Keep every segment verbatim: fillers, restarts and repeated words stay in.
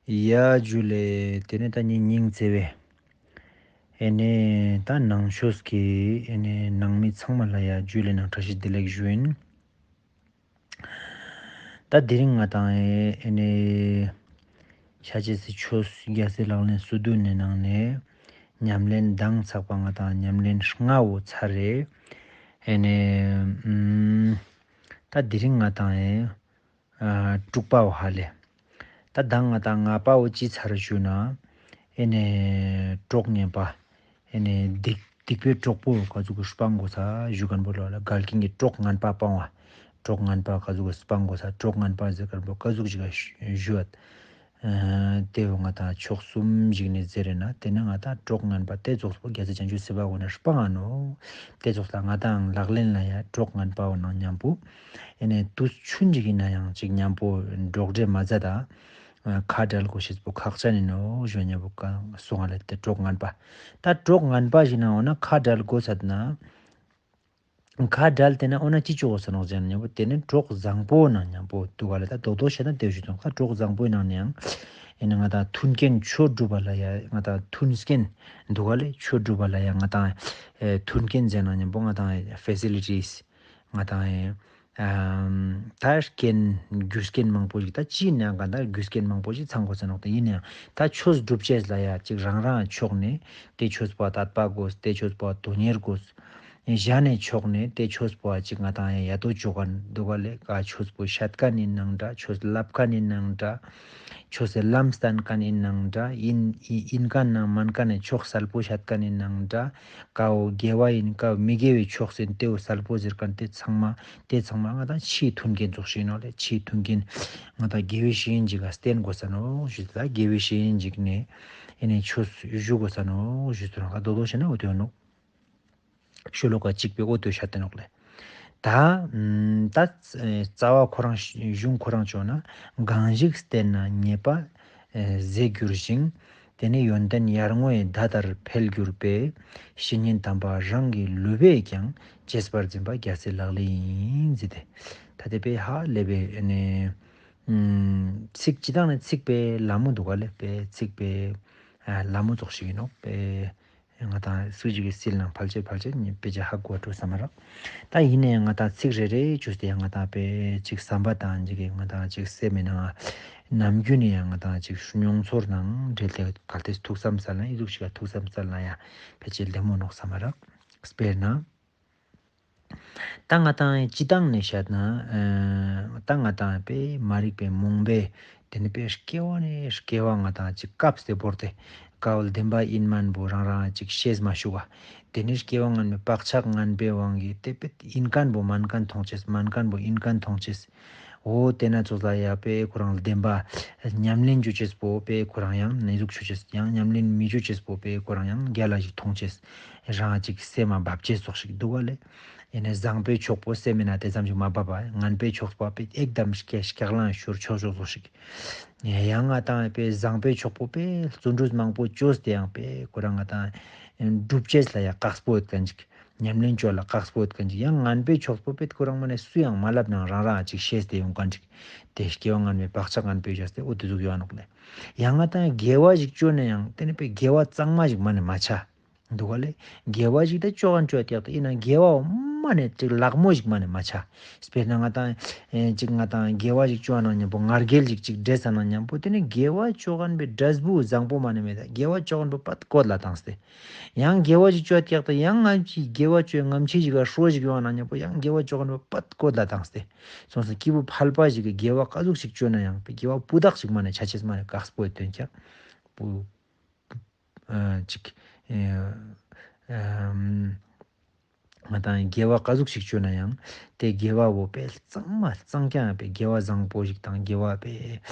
ཡ་ཇུ་ལེ། ཏེ་ནེ་ད་ཉིན་ཉིན་ཚེ་བའི་ཨེ་ནེ་ད་ནང་ཆོས་ཀྱི་ཨེ་ནེ་ནང་མི་ཚང་མ་ལ་ཡ་ཇུ་ལེ་ནང་བཀྲ་ཤིས་བདེ་ལེགས་ཞུ་ཡིན། ད་དེ་རིང་ང་ཏང་ཨེ་ནེ་ཤ་ཅེ་སི་ཆོས་རྒྱལ་སྲས་ལག་ལེན་སོ་བདུན་ནི་ནང་ནེ་ཉམས་ལེན་དང་ཚག་པ་ང་ཏང་ཉམས་ལེན་ལྔ་བོ་ཚར་རེ། ཨེ་ནེ་ཨུམ་ད་དེ་རིང་ང་ཏང་ཨེ་ཨ་དྲུག་པའོ་ཧ་ལེ། ད་ད་ང་ཏང་ལྔ་པའོ་ཅི་ཚར་ཞུ་ན། ཨེ་ནེ་གྲོགས་ངན་པ། ཨེ་ནེ་སྡིག་སྡིག་པའི་གྲོགས་པོ་ག་ཟུག་གི་སྤང་དགོས་ས་ཞུ་མཁན་པོ་ལ་ལ་འགལ་རྐྱེན་གྱི་གྲོགས་ངན་པ་སྤང་བ། གྲོགས་ངན་པ་ག་ཟུག་གི་སྤང་དགོས་ས་གྲོགས་ངན་པ་ཟེར་མཁན་པོ་ག་ཟུག་ཅིག་ག་ཞུ་བ། ཨ་ཏེ་བོ་ང་ཏང་ཕྱོགས་གསུམ་ཞིག་ནེ་ཟེར་རེ་ན་ཏེ་ནེ་ང་ཏང་གྲོགས་ངན་པ་ཏེ་ཙོགས་པོ་རྒྱལ་སྲས་བྱང་ཆུབ་སེམས་དཔའ་བོ་ནེ་སྤང་ང་ནོག། ཏེ་ཙོགས་ལ་ང་ཏང་ལག་ལེན་ལ་ཡ་གྲོགས་ངན་པ་བོ་ནང་མཉམ་པོ། ཨེ་ནེ་དུས་ཆུན་ཞིག་ཡིན་ན་ཡང་ཅིག་མཉམ་པོ་འགྲོགས་འདྲེས་མ་མཛད་ད། ཨ་ཁ་བྲལ་དགོས་ཤེས་པོ་ཁག་ཅན་ཡིན་ནོག་ཞུ་མཁན་པོ་ག་སོང་ང་ལེ། ཏེ་གྲོགས་ངན་པ། ད་གྲོགས་ངན་པ་ཞིག་ནང་འོ་ན་ཁ་བྲལ་དགོས་ས་ན། ཁ་བྲལ་ཏེ་ན་འོ་ན་ཅི་ཅོ་དགོས་ས་ནོག་ཟེར་ན་མཉམ་པོ་ཏེ་ནེ་གྲོགས་བཟང་པོ་ནང་མཉམ་པོ་འདུག་ག་ལེ། ད་རྡོག་རྡོག་བཤད་ན་ཏེ་ཞུ་དང་ཁ་གྲོགས་བཟང་པོའི་ནང་ནེ་ཡང་ཨེ་ནེ་ང་ཏང་མཐུན་རྐྱེན་ཆོས་སྒྲུབ་པ་ལ་ཡ་ང་ཏང་མཐུན་རྐྱེན་འདུག་ག་ལེ། ཆོས་སྒྲུབ་པ་ལ་ཡ་ང་ཏང་ཨེ་མཐུན་རྐྱེན་ཟེར་ན་མཉམ་པོ་ང་ཏང་ཨེ་ཕེ་སི་ལི་ཊིས་ང་ཏང་ཨེ་ཨམ་ད་རྐྱེན་རྒྱུ་རྐྱེན་མང་པོ་ཞིག་ད་ཅི་ནང་ག་ད་རྒྱུ་རྐྱེན་མང་པོ་ཞིག་ཚང་དགོས་ས་ནོག། ད་ཡིན་ནའང་ད་ཆོས་སྒྲུབ་ཅེས་ལ་ཡ་ཅིག་རང་རང་ཕྱོགས་ནེ་ཏེ་ཆོས་པོ་དད་པ་དགོས། ཏེ་ཆོས་པོ་དོན་གཉེར་དགོས། གཞན་ནེ་ཕྱོགས་ནེ་ཏེ་ཆོས་པོ་ཅིག་ང་ཏང་ཡ་ཡ་ཏོ་ཅོ་མཁན་འདུག་ག་ལེ། ག་ཆོས་པོ་བཤད་མཁན་ཡིན་ནང་འདྲ། ཆོས་ལབ་མཁན་ཡིན་ནང་འདྲ། ཆོས་སི་ལམ་སྟན་མཁན་ཡིན་ནང་འདྲ། ཡིན་ཡིན་མཁན་ནང་མན་མཁན་ནི་ཕྱོགས་གསལ་པོ་བཤད་མཁན་ཡིན་ནང་འདྲ། ཀ་བོ་དགེ་བ་ཡིན་ཀ་བོ་མི་དགེ་བའི་ཕྱོགས་ཡིན་ཏེ་བོ་གསལ་པོ་ཟེར་མཁན་ཏེ་ཚང་མ་ཏེ་ཚང་མ་ང་ཏང་ཆོས་མཐུན་རྐྱེན་ཙོགས་ཤིག་ཡིན་ནོག་ལེ། ཆོས་མཐུན་རྐྱེན་ང་ཏང་དགེ་བའི་བཤེས་གཉེན་ཅིག་ག་བསྟེན་དགོས་ས་ནོག་ཞུས། ད་དགེ་བའི་བཤེས་གཉེན་ཅིག་ནེ་ཨེ་ནེ་ཆོས་ཞུ་དགོས་ས་ནོག་ཞུས། ད་རང་ཀ་རྡོག་རྡོག་བཤད་ན་འོ་ཏེ་ཡོད་ནོག། ཤོ་ལོ་ཀ་གཅིག་པའི་འོ་ཏེ་བཤད་དེ་ནོག་ལེ། ད་ད་རྩ་བ་ཁོ་རང་གཞུང་ཁོ་རང་ཅོ་ན། གང་ཞིག་བསྟེན་ན་ཉེས་པ་ཟད་འགྱུར་ཞིང་། དེ་ནི་ཡོན་ཏན་ཡར་ངོའི་མདའ་ལྟར་འཕེལ་གྱུར་པའི། བཤེས་གཉེན་དམ་པ་རང་གི་ལུས་པས་ཀྱང་། གཅེས་པར་འཛིན་པ་རྒྱལ་སྲས་ལག་ལེན་ཡིན་ཟེར་ཏེ། ད་དེ་པེ་ཧ་ལས་པེ་ཨེ་ནེ་ཚིག་ཅི་དང་ནི་ཚིག་པེ་ལ་མོ་འདུག་ག་ལེ། པེ་ཚིག་པེ་ལ་མོ་ཙོགས་ཤིག་ཡིན་ནོག་པེ། ང་ཏང་སུ་ཞིག་གི་སིལ་ནང་ཕལ་ཆེར་ཕལ་ཆེར་ཉིད་དཔེ་ཆ་ཧ་གོ་འགྲོ་བསམ་མ་རག། ད་ཡིན་ནའང་ང་ཏང་ཚིག་རེ་རེ་བཅོས་ཏེ་ཡང་ང་ཏང་དཔེ་ཅིག་བསམ་པ་དང་ཅིག་གི་ང་ཏང་ཅིག་སེམས་མི་ནང་ནམ་རྒྱུན་ནས་ཡང་ང་ཏང་ཅིག་མྱོང་ཚོར་ནང་འབྲེལ་ཏེ་གལ་ཏེ་ཐུགས་བསམ་སལ་ན་ཨི་ཟུག་ཞིག་ལ་ཐུགས་བསམ་སལ་ན་ཡང་ཕལ་ཆེར་ལྡེ་མོ་ནོག་བསམ་མ་རག། དཔེར་ན། ད་ང་ཏང་སྤྱི་བཏང་ནས་བཤད་ན། ཨ་ད་ང་ཏང་པེ་མ་རིག་པའི་རྨོངས་པས་དེ་ནི་པེ་སྐྱེ་བ་ནས་སྐྱེ་བ་ང་ཏང་ཅིག་སྐབས་སུ་བོར་ཏེ་ཀ་བོ་བདེན་པ་ཡིན་མན་པོ་རང་རང་ཅིག་ཤེས་མ་ཤུག་ག། དེ་ནི་སྐྱེ་བ་སྔ་མའི་བག་ཆགས་ངན་པའི་དབང་གིས་དེ་པེ་ཡིན་མཁན་པོ་མན་མཁན་མཐོང་ཅེས། མན་མཁན་པོ་ཡིན་མཁན་མཐོང་ཅེས། འོ་དེ་ན་ཚོགས་ལ་ཡ་པེ་ཁོ་རང་བདེན་པ་ཉམས་ལེན་ཅོ་ཅེས་པོ་པེ་ཁོ་རང་ཡང་ནི་ཟུག་ཅོ་ཅེས། ཡང་ཉམས་ལེན་མི་ཅོ་ཅེས་པོ་པེ་ཁོ་རང་ཡང་རྒྱལ་ལ་ཞིག་མཐོང་ཅེས། རང་ཅིག་སེམས་མ་བབ་ཅེས་ཙོགས་ཤིག་འདུག་ག་ལེ། ཡིན་ནའང་བཟང་པོའི་ཕྱོགས་པོ་སེམས་མི་ན་དེ་ཙམ་ཞིག་མ་བབ་པ། ངན་པའི་ཕྱོགས་པོ་པེ་ཨེག་དམ་སྐྱ་སྐྱག་ལང་ཤོར་ཆོག་ཆོག་ཙོགས་ཤིག། ཡང་ང་ཏང་པེ་བཟང་པོའི་ཕྱོགས་པོ་པེ་བརྩོན་འགྲུས་མང་པོ་ཅོས་ཏེ་ཡང་པེ་ཁོ་རང་ང་ཏང་སྒྲུབ་ཅེས་ལ་ཡང་དཀགས་པོ་ཡོད་མཁན་ཅིག། ཉམས་ལེན་ཅོ་ལ་དཀགས་པོ་ཡོད་མཁན་ཅིག། ཡང་ངན་པའི་ཕྱོགས་པོ་པེ་ཁོ་རང་མ་ནེ་སུ་ཡང་མ་ལབ་ནའང་རང་རང་ཅིག་ཤེས་ཏེ་ཡོང་མཁན་ཅིག། དེ་སྐྱེ་བ་སྔ་མའི་བག་ཆགས་ངན་པའི་བཞག་སྟེ་འོ་དེ་ཟུག་ཡོད་ནོག་ལེ། ཡང་ང་ཏང་དགེ་བ་ཞིག་ཅོ་ནའང་དེ་ནི་པེ་དགེ་བ་གཙང་མ་ཞིག་མ་ནེ་མ་ཆ། འདུག་ག་ལེ། དགེ་བ་ཞིག་ད་ཅོ་ག་ཅོ་ཡ་ཀྱག་ད་ཡིན་ནའང་དགེ་བ་མ་ནེ་ཅིག་ལག་མོ་ཞིག་མ་ནེ་མ་ཆ། དཔེར་ན་ང་ཏང་ཨེ་ཅིག་ང་ཏང་དགེ་བ་ཞིག་ཅོ་ནང་མཉམ་པོ་ང་རྒྱལ་ཞིག་ཅིག་འདྲེས་ས་ནང་མཉམ་པོ་དེ་ནི་དགེ་བ་ཅོ་མཁན་པེ་འབྲས་བུ་བཟང་པོ་མ་ནེ་མེད་ད། དགེ་བ་ཅོ་མཁན་པོ་པད་བཀོད་ལ་བཏང་སྟེ། ཡང་དགེ་བ་ཞིག་ཅོ་ཡ་ཀྱག་ད་ཡང་ང་ཅི་དགེ་བ་ཅོ་ཡ་ངམ་ཆི་ཞིག་ག་ཧྲོ་ཞིག་ཡོང་ནང་མཉམ་པོ་ཡང་དགེ་བ་ཅོ་མཁན་པོ་པད་བཀོད་ལ་བཏང་སྟེ། སོང་ཙང་སྐྱེས་བུ་ཕལ་པ་ཞིག་གི་དགེ་བ་ཀ་ཟུག་ཞིག་ཅོ་ནའང་པེ་དགེ་བ་སྤུ་དག་ཞིག་མ་ནེ་ཆ་ཅེས་མ་ནེ་དཀགས་པོ་ཡོད་དོན་ཀྱང་སྤུ། ཨ་ཅིག་ཨ་ཨམ་ང་ཏང་དགེ་བ་ཀ་ཟུག་ཞིག་ཅོ་ནའང་དེ་དགེ་བ་བོ་པེ་གཙང་མ་གཙང་རྐྱང་པེ་དགེ་བ་བཟང་པོ་ཞིག་དང་དགེ་བ་པེ་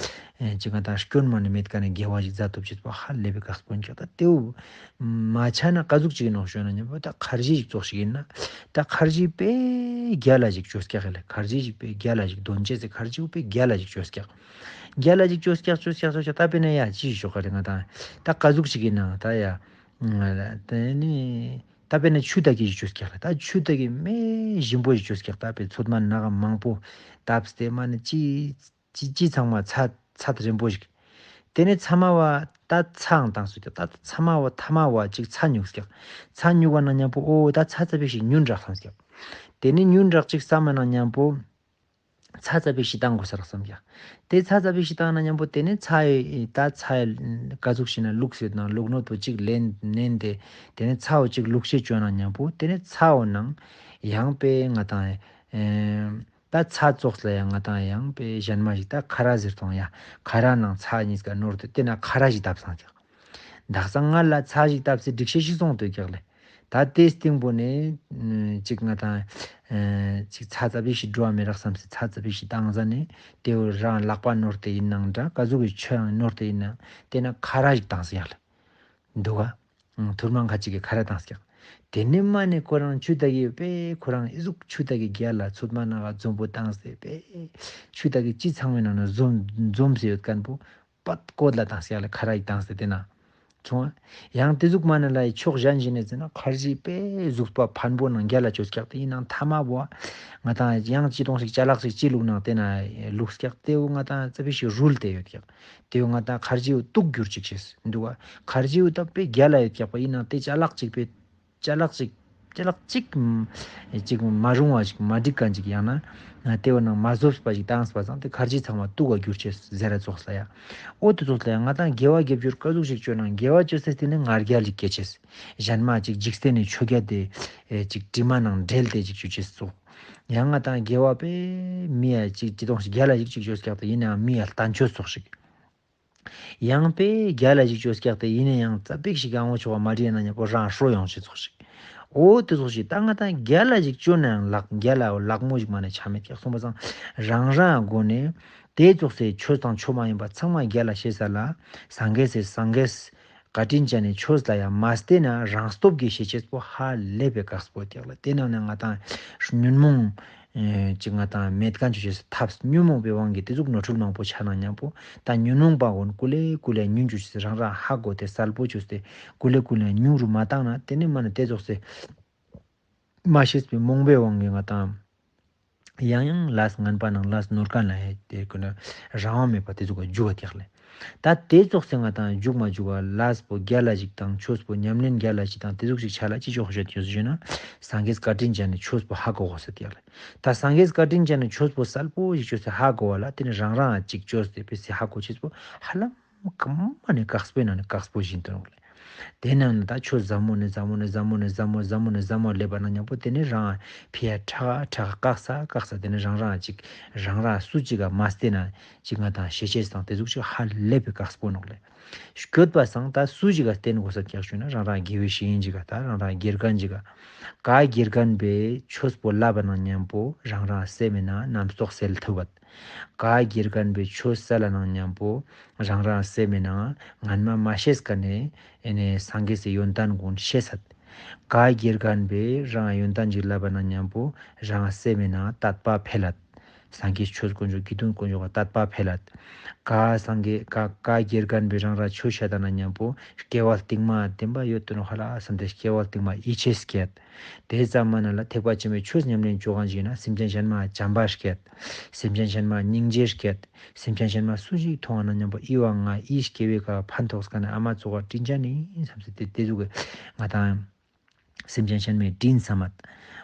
ཨེ་ཅིག་ང་ཏང་སྐྱོན་མ་ནེ་མེད་མཁན་ནི་དགེ་བ་ཞིག་མཛད་ཐུབ་ཅེས་པོ་ཧ་ལས་པེ་དཀགས་པོ་ཡིན་ཀྱག། ད་དེའུ་མ་ཆ་ན་ཀ་ཟུག་ཅིག་ཡིན་ནོག་ཞུ་ན་མཉམ་པོ་ད་ཁར་ཇི་ཞིག་ཙོགས་ཤིག་ཡིན་ན་ད་ཁར་ཇི་པེ་རྒྱལ་ལ་ཞིག་ཅོས་ཀྱག་ལེ། ཁར་ཇི་ཞིག་པེ་རྒྱལ་ལ་ཞིག་དོན་ཅེས་སི་ཁར་ཇི་པེ་རྒྱལ་ལ་ཞིག་ཅོས་ཀྱག། རྒྱལ་ལ་ཞིག་ཅོས་ཀྱག་ཅོས་ཀྱག་ཅོས་ཀྱག། ད་དཔེར་ན་ཡ་ཅི་ཞིག་ཞོག་ག་རེ་ང་ཏང་ད་ཀ་ཟུག་ཞིག་ཡིན་ན་ད་ཡ་དེ་ནི་ད་དཔེར་ན་ཆུ་ད་གི་ཞིག་ཅོས་ཀྱག་ལེ། ད་ཆུ་ད་གི་མེ་ཞིམ་པོ་ཞིག་ཅོས་ཀྱག། ད་དཔེ་ཚོད་མ་ན་ག་མང་པོ་བཏབ་སྟེ་མ་ནེ་ཅི་ཅི་ཅི་ཚང་མ་ཚད་ཚད་རན་པོ་ཞིག། ཏེ་ནེ་ཚ་མ་བོ་ད་ཚའང་ཏང་སོ་ཀྱག། ད་ཚ་མ་བོ་ཐ་མ་བོ་ཅིག་ཚ་ཉུག་ཀྱག། ཚ་ཉུག་པ་ནང་ཉམ་པོ་འོ་ད་ཚ་ཙ་པིག་ཞིག་ཉུན་རག་སམ་ཀྱག། ཏེ་ནེ་ཉུན་རག་ཅིག་སམ་མ་ནང་ཉམ་པོ་ཚ་ཙ་པིག་ཞིག་ཏང་གོས་ས་རག་སམ་ཀྱག། ཏེ་ཚ་ཙ་པིག་ཞིག་ཏང་ན་ཉམ་པོ་ཏེ་ནེ་ཚ་ཡི་ད་ཚ་ཡི་ཀ་ཟུག་ཞིག་ན་ལུགས་སེ་ཡོད་ན་ལུགས་ནོ་པོ་ཅིག་ལེན་ནན་ཏེ་ཏེ་ནེ་ཚ་བོ་ཅིག་ལུགས་སེ་ཅོ་ན་ཉམ་པོ་ཏེ་ནེ་ཚ་བོ་ནང་ཡང་པེ་ང་ཏང་ཨེ་ད་ཚ་ཙོགས་ལ་ཡང་ང་ཏང་ཡང་པེ་ཞན་མ་ཞིག་ད་ཁ་ར་ཟེར་ཏོང་ཡ། ཁ་ར་ནང་ཚ་ཉིས་ཀ་ནོར་ཏེ་ཏེ་ན་ཁ་ར་ཞིག་བཏབ་སང་ཀྱག། དག་ས་ང་ལ་ཚ་ཞིག་བཏབ་སེ་སྒྲིག་ཤེས་ཤིག་སོང་སྟེ་ཀྱག་ལེ། ད་ཏེ་སྟིང་པོ་ནེ་ཨ་ཅིག་ང་ཏང་ཨ་ཅིག་ཚ་ཙ་པིག་ཞིག་འགྲོ་བ་མི་རག་སམ་སེ་ཚ་ཙ་པིག་ཞིག་ཏང་ཟ་ནེ་ཏེ་བོ་རང་ལག་པ་ནོར་ཏེ་ཡིན་ནང་འདྲ་ཀ་ཟུག་གི་ཆོས་ཡང་ནོར་ཏེ་ཡིན་ན་ཏེ་ན་ཁ་ར་ཞིག་ཏང་སེ་ཡ་ལེ། འདུག་ག། ཨང་ཐུར་མང་ཁ་ཅིག་གི་ཁ་ར་ཏང་སྐྱག། ཏེ་ནེ་མ་ནེ་ཁོ་རང་ཆུ་ད་གི་པེ་ཁོ་རང་ཨི་ཟུག་ཆུ་ད་གི་རྒྱལ་ལ་ཚོད་མ་ན་ག་འཛོམ་པོ་ཏང་སྟེ་པེ་ཆུ་ད་གི་ཅི་ཚང་མའི་ནང་ན་འཛོམ་འཛོམ་སེ་ཡོད་ཁན་པོ་པད་ཀོད་ལ་ཏང་སྐྱག་ལ་ཁ་ར་ཡི་ཏང་སྟེ་ཏེ་ན་ཚོང་ཡང་ཏེ་ཟུག་མ་ནེ་ལ་ཡི་ཕྱོགས་གཞན་ཞིག་ནེ་ཟེར་ན་ཁར་ཇི་པེ་ཟུག་པ་ཕན་པོ་ནང་རྒྱལ་ལ་ཅོ་སྐྱག་ཏེ་ཡིན་ནང་ཐ་མ་བོ་ང་ཏང་ཡང་ཅི་དོང་ཞིག་ཅ་ལག་ཞིག་ཅི་ལུག་ནང་ཏེ་ན་ལུག་སྐྱག་ཏེ་བོ་ང་ཏང་ཙ་པིག་ཞིག་རུལ་ཏེ་ཡོད་སྐྱག། ཏེ་བོ་ང་ཏང་ཁར་ཇི་བོ་ཏུག་གྱུར་ཅིག་ཤེས་འདུག་ག། ཁར་ཇི་བོ་ད་པེ་རྒྱལ་ལ་ཡོད་ཀྱག་པ་ཡིན་ནང་ཏེ་ཅ་ལག་ཅིག་པེ་ཅ་ལག་ཅིག་ཅ་ལག་ཅིག་ཅིག་མ་རུང་བ་ཞིག་མ་འགྲིག་མཁན་ཅིག་ཡང་ན་ཏེ་བོ་ནང་མ་བཟོས་པ་ཞིག་བཏང་པ་སང་ཏེ་ཁར་ཇི་ཚང་མ་ཏུག་ག་གྱུར་ཅེས་ཟེར་ར་ཙོགས་ལ་ཡ། འོ་ཏེ་ཙོགས་ལ་ཡ་ང་ཏང་དགེ་བ་དགེ་སྦྱོར་ཀ་ཟུག་ཞིག་ཅོ་ན་དགེ་བ་ཅོ་སེ་ཏེ་ནེ་ང་རྒྱལ་ཞིག་སྐྱེ་ཅེས། གཞན་མ་ཅིག་འཇིག་རྟེན་ནི་ཆོས་བརྒྱད་དེ་ཅིག་དྲི་མ་ནང་འབྲེལ་ཏེ་ཅིག་ཅོ་ཅེས་ཙོགས། ཡང་ང་ཏང་དགེ་བ་པེ་མི་ཡ་ཅིག་ཅི་དོང་ཞིག་རྒྱལ་ལ་ཞིག་ཅིག་ཅོ་སྐྱག་ཏེ་ཡིན་ནའང་མི་ཡ་ལྟ་ཆོས་ཙོགས་ཤིག། ཡང་པེ་རྒྱལ་ལ་ཞིག་ཅོ་སྐྱག་ཏེ་ཡིན་ན་ཡང་ཙ་པིག་ཞིག་ཨང་བོ་ཆོག་པ་མ་འདྲེས་ན་ཉམ་པོ་རང་ཧྲོ་ཡོང་ཅེས་ཙོགས་ཤིག། འོ་ཏེ་ཙོགས་ཤིག་ད་ང་ཏང་རྒྱལ་ལ་ཞིག་ཅོ་ནའང་ལག་རྒྱལ་ལ་ལག་མོ་ཞིག་མ་ནེ་ཆ་མེད་ཀྱག་སོང་པ་སང་རང་རང་སྒོ་ནེ་ཏེ་ཙོགས་སེ་ཆོས་དང་ཆོས་མ་ཡིན་པ་ཚང་མ་རྒྱལ་ལ་ཤེས་ས་ལ་སངས་རྒྱས་སི་སངས་རྒྱས་བཀའ་དྲིན་ཅན་ནི་ཆོས་ལ་ཡང་མ་བརྟེན་ན་རང་སྟོབས་ཀྱིས་ཤེས་ཅེས་པོ་ཧ་ལས་པའི་དཀགས་པོ་ཡོད་ཀྱག་ལ། ཏེ་ནང་ནེ་ང་ཏང་ཉོན་མོངས་ཨེ་ཅིག་ང་ཏང་མེད་མཁན་ཅོ་ཅེས་ཐབས་ཉོན་མོངས་པའི་དབང་གིས་ཏེ་ཟུག་ནོར་འཁྲུལ་མང་པོ་ཆ་ན་ཉམ་པོ་ད་ཉོན་མོངས་པ་གུན་ཀུ་ལེ་ཀུ་ལེ་ཉུང་ཅོ་ཅེས་རང་རང་ཧ་གོ་སྟེ་གསལ་པོ་ཅོས་ཏེ་ཀུ་ལེ་ཀུ་ལེ་ཉུང་རུ་མ་བཏང་ན་ཏེ་ནེ་མ་ནེ་ཏེ་ཙོགས་སེ་མ་ཤེས་པའི་རྨོངས་པའི་དབང་གིས་ང་ཏང་ཡང་ཡང་ལས་ངན་པ་ནང་ལས་ནོར་མཁན་ལ་ཡ་ཏེ་ཀུན་ནེ་རང་དབང་མེད་པ་ཏེ་ཟུག་ག་འཇུག་པ་ཀྱག་ལེ། ད་ཏེ་ཙོགས་སེ་ང་ཏང་འཇུག་མ་འཇུག་ག་ལས་པོ་རྒྱལ་ལ་ཞིག་དང་ཆོས་པོ་ཉམས་ལེན་རྒྱལ་ལ་ཞིག་དང་ཏེ་ཟུག་ཞིག་ཆ་ལ་ཅི་ཅོ་ཤེས་ཡོད་ཞུ་ན་སངས་རྒྱས་བཀའ་དྲིན་ཅན་ནི་ཆོས་པོ་ཧ་གོ་གོས་ཟེར་ཀྱག་ལེ། ད་སངས་རྒྱས་བཀའ་དྲིན་ཅན་ནི་ཆོས་པོ་གསལ་པོ་ཞིག་ཅོས་སེ་ཧ་གོ་བ་ལ་ཏེ་ནེ་རང་རང་ཅིག་ཅོས་ཏེ་པེ་སེ་ཧ་གོ་ཅེས་པོ་ཧ་ལམ་གང་མ་ནེ་དཀགས་པོའི་ནང་ནེ་དཀགས་པོ་ཞིག་ཡིན་ཏེ་ནོག་ལེ། ཏེ་ནང་ནེ་ད་ཆོས་ཟབ་མོ་ནེ་ཟབ་མོ་ནེ་ཟབ་མོ་ཟབ་མོ་ནེ་ཟབ་མོ་ལེབ་པ་ནང་ཉམ་པོ་ཏེ་ནེ་རང་ཕི་ཡ་ཁྲག་ཁྲག་དཀགས་ས་དཀགས་ས་ཏེ་ནེ་རང་རང་ཅིག་རང་རང་སུ་ཅིག་ག་མ་བརྟེན་ན་ཅིག་ང་ཏང་ཤེས་ཅེས་དང་ཏེ་ཟུག་ཅིག་ཧ་ལས་པའི་དཀགས་པོ་ནོག་ལེ། སྐྱོད་པ་སང་ད་སུ་ཅིག་ག་བརྟེན་གོས་ས་ཀྱག་ཞུ་ན་རང་རང་དགེ་བའི་བཤེས་གཉེན་ཅིག་ག་ད་རང་རང་དགེ་རྒན་ཅིག་ག། ག་དགེ་རྒན་པའི་ཆོས་པོ་ལབ་པ་ནང་ཉམ་པོ་རང་རང་སེམས་མི་ནང་རྣམ་རྟོག་སེལ་ཐུབ་བད། ག་དགེ་རྒན་པའི་ཆོས་སལ་ལ་ནང་ཉམ་པོ་རང་རང་སེམས་མི་ནང་ངན་མ་མ་ཤེས་ཀ་ནེ་ཨེ་ནེ་སངས་རྒྱས་སི་ཡོན་ཏན་གུན་ཤེས་སད། ག་དགེ་རྒན་པའི་རང་ཡོན་ཏན་ཅིག་ལབ་པ་ནང་ཉམ་པོ་རང་སེམས་མི་ནང་དད་པ་འཕེལ་ལད། སངས་རྒྱས་ཆོས་དཀོན་མཆོག་དགེ་འདུན་དཀོན་མཆོག་ག་དད་པ་འཕེལ་ལད། ག་སངས་རྒྱས་ག་ག་དགེ་རྒན་པའི་རང་རང་ཆོས་བཤད་ད་ནང་ཉམ་པོ་སྐྱེ་བ་རྟིང་མ་བདེན་པ་ཡོད་དུ་ནོག་ཧ་ལ་སམ་སྟེ་སྐྱེ་བ་རྟིང་མ་ཡིད་ཆེས་སྐྱེད། ཏེ་ཙམ་མ་ནེ་ལ་ཐེག་པ་ཆེན་པོའི་ཆོས་ཉམས་ལེན་ཅོ་གང་ཞིག་ན་སེམས་ཅན་གཞན་མ་བྱམས་པ་སྐྱེད། སེམས་ཅན་གཞན་མ་སྙིང་རྗེ་སྐྱེད། སེམས་ཅན་གཞན་མ་སུ་ཞིག་མཐོང་བ་ན་ཉམ་པོ་ཨི་བ་ང་ཨི་སྐྱེ་བའི་ཀ་ཕན་ཐོགས་ཀ་ནེ་ཨ་མ་ཙོགས་ཀ་དྲིན་ཅན་ནི་སམ་སྟེ་ཏེ་ཏེ་ཟུག་གི་ང་ཏང་སེམས་ཅན་གཞན་མའི་དྲིན་བསམ་མད།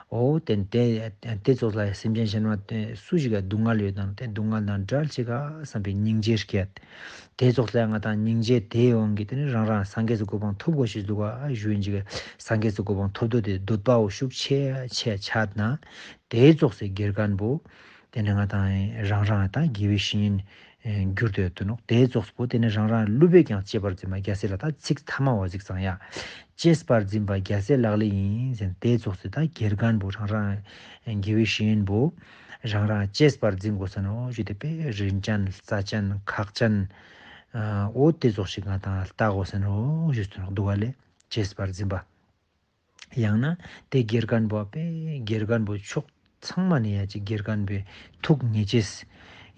འོ་ཏེ་ཏེ་ཏེ་ཙོགས་ལ་སེམས་ཅན་གཞན་མ་ཏེ་སུ་ཞིག་ག་སྡུག་བསྔལ་ཡོད་ན་ཏེ་སྡུག་བསྔལ་དང་བྲལ་ཅིག་ག་སམ་པའི་སྙིང་རྗེ་སྐྱེད། ཏེ་ཙོགས་ལ་ང་ཏང་སྙིང་རྗེ་ཏེའི་དབང་གིས་ཏེ་ནི་རང་རང་སངས་རྒྱས་སི་གོ་འཕང་ཐོབ་གོས་ཤེས་འདུག་ག་ཞུ་ཡིན་ཅིག་ག་སངས་རྒྱས་སི་གོ་འཕང་ཐོབ་འདོད་དེ་འདོད་པ་བོ་ཤུགས་ཆེ་ཆེ་ཆ་ན་ཏེ་ཙོགས་སི་དགེ་རྒན་པོ་ཏེ་ནི་ང་ཏང་རང་རང་ད་དགེ་བའི་བཤེས་གཉེན་གྱུར་ཏེ་ཡོད་དུ་ནོག། ཏེ་ཙོགས་པོ་ཏེ་ནི་རང་རང་སློབ་དཔོན་ཀྱང་གཅེས་པར་འཛིན་པ་རྒྱལ་སྲས་ལག་ལེན། ད་ཚིག་ཐ་མ་བོ་གཟིགས་ཙང་ཡ། གཅེས་པར་འཛིན་པ་རྒྱལ་སྲས་ལག་ལེན་ཡིན་ཟེར་ཏེ་ཙོགས་སི་ད་དགེ་རྒན་པོ་རང་རང་དགེ་བའི་བཤེས་གཉེན་པོ་རང་རང་གཅེས་པར་འཛིན་གོས་ས་ནོག་ཞུས་ཏེ་དཔེ་རིན་ཅན་རྩ་ཅན་ཁག་ཅན་འོ་ཏེ་ཙོགས་ཤིག་ང་ཏང་ལྟ་གོས་ས་ནོག་ཞུས་ཏེ་ནོག་འདུག་ག་ལེ། གཅེས་པར་འཛིན་པ། ཡང་ན་ཏེ་དགེ་རྒན་པོ་དཔེ་དགེ་རྒན་པོ་ཕྱོགས་ཚང་མ་ནེ་ཡ་ཅིག་དགེ་རྒན་པོའི་ཐུགས་མཉེས་ཅེས།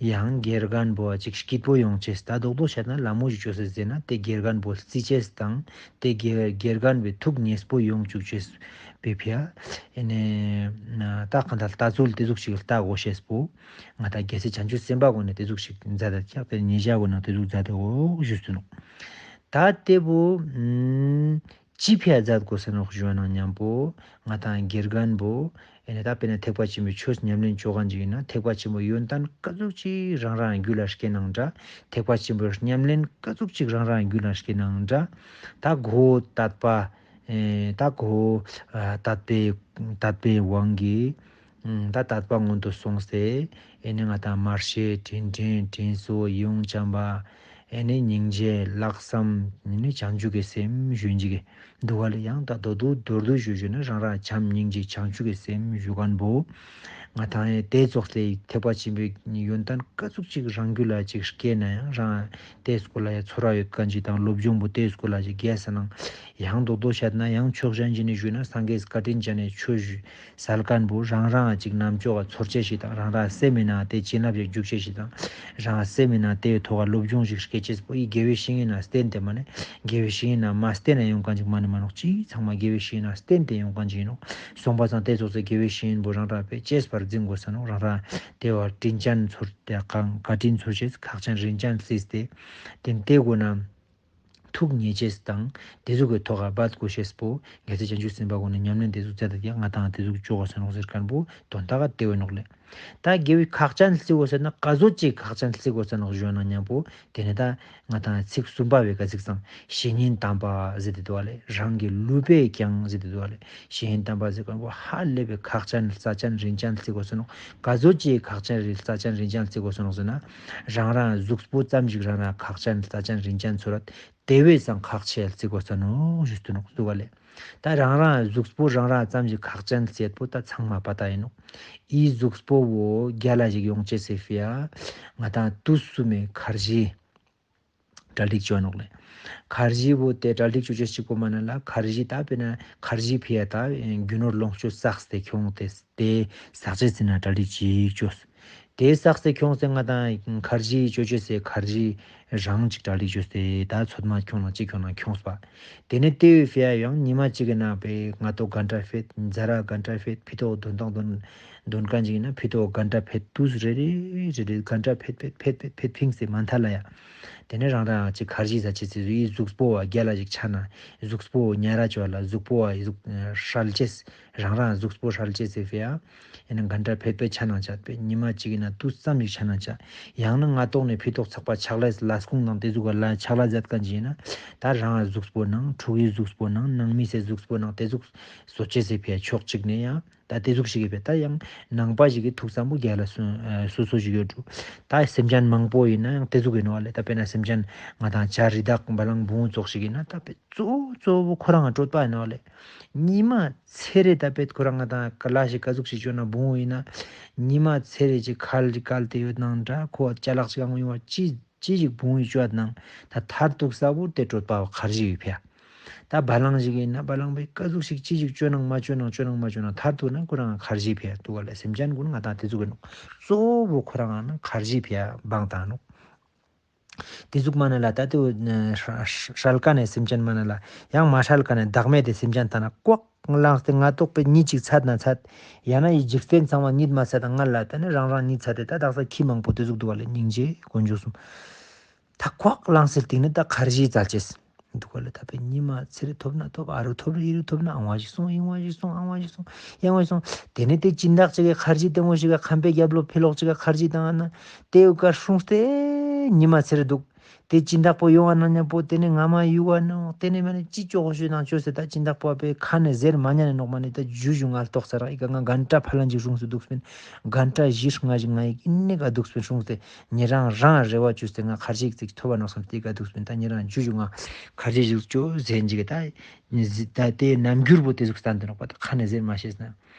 ཡང་དགེ་རྒན་པོ་ཅིག་སྐྱིད་པོ་ཡོང་ཅེས། ད་རྡོག་རྡོག་བཤད་ན་ལ་མོ་ཞིག་ཅོས་ཟེར་ན་ཏེ་དགེ་རྒན་པོ་རྩི་ཅེས་དང་ཏེ་དགེ་དགེ་རྒན་པོའི་ཐུགས་མཉེས་པོ་ཡོང་བཅུག་ཅེས། པའི་ཕི་ཡ། ཨེ་ནེ་ད་གང་ལྟར་ལྟ་ཚུལ་དེ་ཟུག་ཞིག་ལྟ་དགོས་ཤེས་པོ། ང་ད་རྒྱལ་སྲས་བྱང་ཆུབ་སེམས་དཔའ་གུན་ནི་དེ་ཟུག་ཞིག་མཛད་དེ་ཀྱག་དེ་ཉེ་ཞ་གུན་ནང་དེ་ཟུག་མཛད་དེ་འོ་ཞུས་སུ་ནོག་ད་དེ་བོ་ཨམ་ཅི་ཕི་ཡ་མཛད་དགོས་ས་ནོག་ཞུ་ན་མཉམ་པོ་ང་ད་དགེ་རྒན་བོ་ཨེ་ནེ་ད་དཔེར་ན་ཐེག་པ་ཆེན་པོའི་ཆོས་ཉམས་ལེན་བཅོ་མཁན་ཅིག་ཡིན་ན་ཐེག་པ་ཆེན་པོའི་ཡོན་ཏན་ཀ་ཟུག་ཅིག་རང་རང་རྒྱུད་ལ་སྐྱེ་ནང་འདྲ། ཐེག་པ་ཆེན་པོའི་ཉམས་ལེན་ཀ་ཟུག་ཅིག་རང་རང་རྒྱུད་ལ་སྐྱེ་ནང་འདྲ། ད་གོ་དད་པ། ཨེ་ད་གོ་ཨ་དད་པའི་དད་པའི་དབང་གིས་ཨམ་ད་དད་པ་སྔོན་དུ་སོང་སྟེ་ཨེ་ནེ་ང་ད་མར་ཤེས་དྲིན་དྲན་དྲིན་གཟོ་ཡིད་འོང་བྱམས་པ་ཨེ་ནེ་སྙིང་རྗེ་ལྷག་བསམ་ཨེ་ནེ་བྱང་ཆུབ་ཀྱི་སེམས་ཞུ་ཡིན་ཅིག་གི་འདུག་ག་ལེ། ཡང་ད་མདོར་བསྡུས་མདོར་བསྡུས་ཞུ་ཞུ་ན་རང་རང་བྱམས་སྙིང་རྗེ་བྱང་ཆུབ་ཀྱི་སེམས་ཞུ་མཁན་བོ་ང་ད་ཨེ་དེ་ཙོགས་སེ་ཐེག་པ་ཆེན་པོའི་ཡོན་ཏན་ཀ་ཟུག་ཅིག་རང་རྒྱུད་ལ་ཅིག་སྐྱེས་ན་ཡང་རང་དེ་སྐོར་ལ་ཡང་ཚོར་བ་ཡོད་མཁན་ཅིག་དང་སློབ་སྦྱོང་པོ་དེ་སྐོར་ལ་ཅིག་རྒྱས་ས་ནང་ཡང་རྡོག་རྡོག་བཤད་ན་ཡང་ཕྱོགས་གཞན་ཞིག་ནས་ཞུས་ན་སངས་རྒྱས་བཀའ་དྲིན་ཅན་ནས་ཆོས་ཞུ་སལ་མཁན་བོ་རང་རང་ཅིག་རྣམ་ཅོག་ག་ཚོར་ཅེས་ཤིག་དང་རང་རང་སེམས་མི་ནང་དེ་བྱིན་རླབས་ཤིག་འཇུག་ཅེས་ཤིག་དང་རང་སེམས་མི་ནང་དེའི་ཐོག་ག་སློབ་སྦྱོང་ཞིག་སྐྱེ་ཅེས་པོ་ཨི་དགེ་བའི་བཤེས་གཉེན་ན་བརྟེན་ཏེ་མ་ནེ་དགེ་བའི་བཤེས་གཉེན་ན་མ་བརྟེན་ན་ཡོང་མཁན་ཅིག་མ་ནེ་མ་ནོག་ཅིག་ཚང་མ་དགེ་བའི་བཤེས་གཉེན་ན་བརྟེན་ཏེ་ཡོང་མཁན་ཅིག་ཡིན་ནོག་སོང་པ་སང་དེ་ཙོགས་སེ་དགེ་བའི་བཤེས་གཉེན་བོ་རང་རང་པེ་གཅེས་པར་འཛིན་དགོས་ས་ནོག་རང་རང་དེ་བ་དྲིན་ཅན་ཚོར་ཏེ་གང་བཀའ་དྲིན་ཚོར་ཅེས་ཁག་ཅན་རིན་ཅན་བརྩིས་ཏེ་དེ་དེ་དགོས་ན་ཐུགས་མཉེས་ཅེས་དང་དེ་ཟུག་གི་ཐོག་ག་འབད་དགོས་ཤེས་པོ་རྒྱལ་སྲས་བྱང་ཆུབ་སེམས་དཔའ་གུན་ནི་ཉམས་ལེན་དེ་ཟུག་མཛད་དེ་ཡང་ང་དང་དེ་ཟུག་བཅོ་དགོས་ས་ནོག་ཟེར་མཁན་པོ་དོན་དག་ག་དེ་བོ་ནོག་ལེ། ད་དགེ་བའི་ཁག་ཅན་བརྩི་དགོས་ས་ན་ག་ཟུག་ཅིག་ཁག་ཅན་བརྩི་དགོས་ས་ནོག་ཞུ་ན་མཉམ་པོ་དེ་ནི་ད་ང་དང་ཚིག་གསུམ་པ་བོའི་ཀ་ཚིག་སང་བཤེས་གཉེན་དམ་པ་ཟེར་ཏེ་འདུག་པ་ལེ། རང་གི་ལུས་པས་ཀྱང་ཟེར་ཏེ་འདུག་པ་ལེ། བཤེས་གཉེན་དམ་པ་ཟེར་མཁན་པོ་ཧ་ལས་པའི་ཁག་ཅན་རྩ་ཅན་རིན་ཅན་བརྩི་དགོས་ས་ནོག་ག་ཟུག་ཅིག་ཁག་ཅན་རིན་རྩ་ཅན་རིན་ཅན་བརྩི་དགོས་ས་ནོག་ཟེར་ན་རང་རང་གཟུགས་པོ་ཙམ་ཞིག་རང་རང་ཁག་ཅན་རྩ་ཅན་རིན་ཅན་ཚོར་རད། དེ་བས་སང་ཁག་ཆེ་བརྩི་དགོས་ས་ནོག་ཞུས་ཏེ་ནོག་འདུག་པ་ལེ། ད་རང་རང་གཟུགས་པོ་རང་རང་ཙམ་ཞིག་ཁག་ཅན་བརྩི་ཡོད་པོ་ད་ཚང་མ་པ་ད་ཡིན་ནོག་ཨི་གཟུགས་པོ་བོ་རྒྱལ་ལ་ཞིག་ཡོང་ཅེས་སི་ཕི་ཡ་ང་དང་དུས་གསུམ་མེ་ཁར་ཇི་གྲ་སྒྲིག་བཅོ་ནོག་ལེ། ཁར་ཇི་བོ་དེ་གྲ་སྒྲིག་བཅོ་ཅེས་གཅིག་པོ་མ་ན་ལ་ཁར་ཇི་ད་དཔེར་ན་ཁར་ཇི་ཕི་ཡ་ད་རྒྱུ་ནོར་ལོངས་སྤྱོད་བསགས་ཏེ་ཁྱོང་སྟེ་དེ་བསགས་ཅེས་ཟེར་ན་གྲ་སྒྲིག་ཅིག་བཅོས། དེ་བསགས་ཏེ་ཁྱོངས་ཏེ་ང་དང་ཁར་ཇི་བཅོ་ཅེས་སི་ཁར་ཇི་རང་ཅིག་གྲ་སྒྲིག་བཅོས་ཏེ་ད་ཚོད་མ་ཁྱོང་ན་ཅིག་ཁྱོང་ན་ཁྱོངས་པ། དེ་ནས་དེ་བས་ཕི་ཡ་ཡང་ཉི་མ་གཅིག་གི་ནང་པའི་ང་ཏོག་གན་ཊ་ཕེད་ཛ་ར་གན་ཊ་ཕེད་ཕི་ཏོག་འདོན་སྟངས་འདོན་འདོན་མཁན་ཅིག་ཡིན་ན་ཕི་ཏོག་གན་ཊ་ཕེད་དུས་རེ་རེ་རེ་རེ་གན་ཊ་ཕེད་ཕེད་ཕེད་ཕེད་ཕེད་ཕིངས་ཏེ་མ་མཐའ་ལ་ཡ། དེ་ནས་རང་རང་ཅིག་ཁར་ཇི་ཟ་ཅེས་སི་ཡི་གཟུགས་པོ་བ་རྒྱལ་ལ་ཞིག་ཆ་ན་གཟུགས་པོ་ཉ་ར་ཅོ་ལ་གཟུགས་པོ་བ་ཡི་གཟུགས་ཧྲལ་ཅེས་རང་རང་གཟུགས་པོ་ཧྲལ་ཅེས་སི་ཕི་ཡ། ཡིན་ན་གན་ཊ་ཕེད་ཕེད་ཆ་ནང་ཆ་པེ་ཉི་མ་གཅིག་ཡིན་ན་དུས་ཙམ་ཞིག་ཆ་ནང་ཆ། ཡང་ན་ང་ཏོག་ནས་ཕི་ཏོག་ཚགས་པ་ཆག་ལས་ལས་ཁུངས་ནང་དེ་ཟུག་ག་ལ་ཆག་ལས་མཛད་མཁན་ཅིག་ཡིན་ན་ད་རང་གཟུགས་པོ་ནང་ཕྲུ་གུའི་གཟུགས་པོ་ནང་ནང་མི་སའི་གཟུགས་པོ་ནང་དེ་ཟུག་བཟོ་ཅེས་སི་ཕི་ཡ་ཕྱོགས་གཅིག་ནས་ཡང་ད་དེ་ཟུག་ཞིག་གི་ཕི་ཡ་ད་ཡང་ནང་པ་ཞིག་གི་ཐུགས་བསམ་པོ་རྒྱལ་ལ་སོ་སོ་ཞིག་ཡོད་འགྲོ། ད་སེམས་ཅན་མང་པོ་ཡིན་ན་ཡང་དེ་ཟུག་ཡིན་ནོག་ལེ། ད་དཔེར་ན་སེམས་ཅན་ང་དང་བྱ་རི་དྭགས་བ་ལང་བུང་ཙོགས་ཞིག་ཡིན་ན་ད་པེ་གཙོ་བོ་གཙོ་བོ་ཁོ་རང་གི་གྲོད་པ་ཡིན་ནོག་ལེ། ཉི་མ་ཚེ་རེ་ད་པེ་ཁོ་རང་ང་དང་ཀ་ལ་ཞིག་ག་ཟུག་ཞིག་བཅོ་ན་བུང་བོ་ཡིན་ན། ཉི་མ་ཚེ་རེ་ཅིག་ཁལ་ཅིག་བཀལ་ཏེ་ཡོད་ནང་འདྲ་ཁོ་ཅ་ལག་ཅིག་ཨང་ཡོང་བ་ཅི་ཅི་ཞིག་བུང་བོ་བཅོ་ཡོད་ནང་ད་མཐར་ཐུག་ས་བོ་དེ་གྲོད་པ་བ་ཁར་ཇི་ཡོད་ཕི་ཡ། ད་བ་ལང་ཞིག་ཡིན་ན་བ་ལང་པེ་ཀ་ཟུག་ཞིག་ཅི་ཞིག་བཅོ་ནང་མ་བཅོ་ནང་བཅོ་ནང་མ་བཅོ་ནང་མཐར་ཐུག་ན་ཁོ་རང་ཁར་ཇི་ཕི་ཡ་འདུག་ག་ལེ། སེམས་ཅན་ཀུན་ང་དང་དེ་ཟུག་གི་ནོག་གཙོ་བོ་ཁོ་རང་ང་ན་ཁར་ཇི་ཕི་ཡ་བང་དང་ནོག་དེ་ཟུག་མ་ན་ལ་ད་དེ་ཧྲལ་ཀ་ནས་སེམས་ཅན་མ་ན་ལ་ཡང་མ་ཧྲལ་ཀ་ནས་བདག་མེད་དེ་སེམས་ཅན་ད་ན་ཀོག་ལངས་ཏེ་ང་ཏོག་པེ་གཉིད་ཅིག་ཚད་ན་ཚད། ཡང་ན་ཡི་འཇིག་རྟེན་ཚང་མ་གཉིད་མ་ཚད་ད་ང་ལ་ད་ནི་རང་རང་གཉིད་ཚད་དེ་ད་དག་ས་ཁྱི་མང་པོ་དེ་ཟུག་འདུག་ག་ལེ། སྙིང་རྗེ་དཀོན་མཆོག་གསུམ། ད་ཀོག་ལངས་སེ་སྟེང་ནས་ད་ཁར་ཇི་བཙལ་ཅེས་འདུག་ག་ལེ། ད་པེ་ཉི་མ་ཚེ་རེ་ཐོབ་ན་ཐོབ་ཨ་རུ་ཐོབ་རུ་ཨི་རུ་ཐོབ་ན་ཨང་བ་ཞིག་སོང་ཨིང་བ་ཞིག་སོང་ཨང་བ་ཞིག་སོང་ཨིང་བ་ཞིག་སོང་། དེ་ནས་དེ་སྦྱིན་བདག་ཅིག་གི་ཁར་ཇི་དེ་མོ་ཞིག་ག་ཁམས་པའི་རྒྱབ་ལོགས་ཕི་ལོགས་ཅིག་ག་ཁར་ཇི་བཏང་ན་དེ་ཡོད་ཀ་སྲུང་སྟེ་ཉི་མ་ཚེ་རེ་འདུག་དེ་སྦྱིན་བདག་པོ་ཡོང་བ་ན་མཉམ་པོ་དེ་ནས་ང་མ་ཡུ་བ་ནོག་དེ་ནས་མ་ནི་ཅི་ཅོག་ཞུ་དང་ཅོ་སེ་ད་སྦྱིན་བདག་པོ་པེ་ཁ་ནས་ཟེར་མ་ཉན་ནོག་མ་ནི་ད་ཇུ་ཇུ་ང་ལྟོགས་ས་རག་ཨི་ཀ་ང་གན་ཊ་ཕ་ལན་ཅིག་སྲུང་སེ་འདུག་སྤིན། གན་ཊ་བཞི་ལྔ་ཞིག་ང་ཡི་ཨི་ནི་ག་འདུག་སྤིན་སྲུང་སྟེ་ཉེ་རང་རང་རེ་བ་ཅོས་ཏེ་ང་ཁར་ཇི་ཅིག་ཐོབ་བ་ནོག་བསམ་སྟེ་ག་འདུག་སྤིན། ད་ཉེ་རང་ཇུ་ཇུ་ང་ཁར་ཇི་ཞིག་ཅོ་ཟེར་ཅིག་ད་ད་དེ་རྣམ་འགྱུར་པོ་དེ་ཟུག་སྟན་ཏེ་ནོག་པ་ད་ཁ་ནས་ཟེར་མ་ཤེས་ན།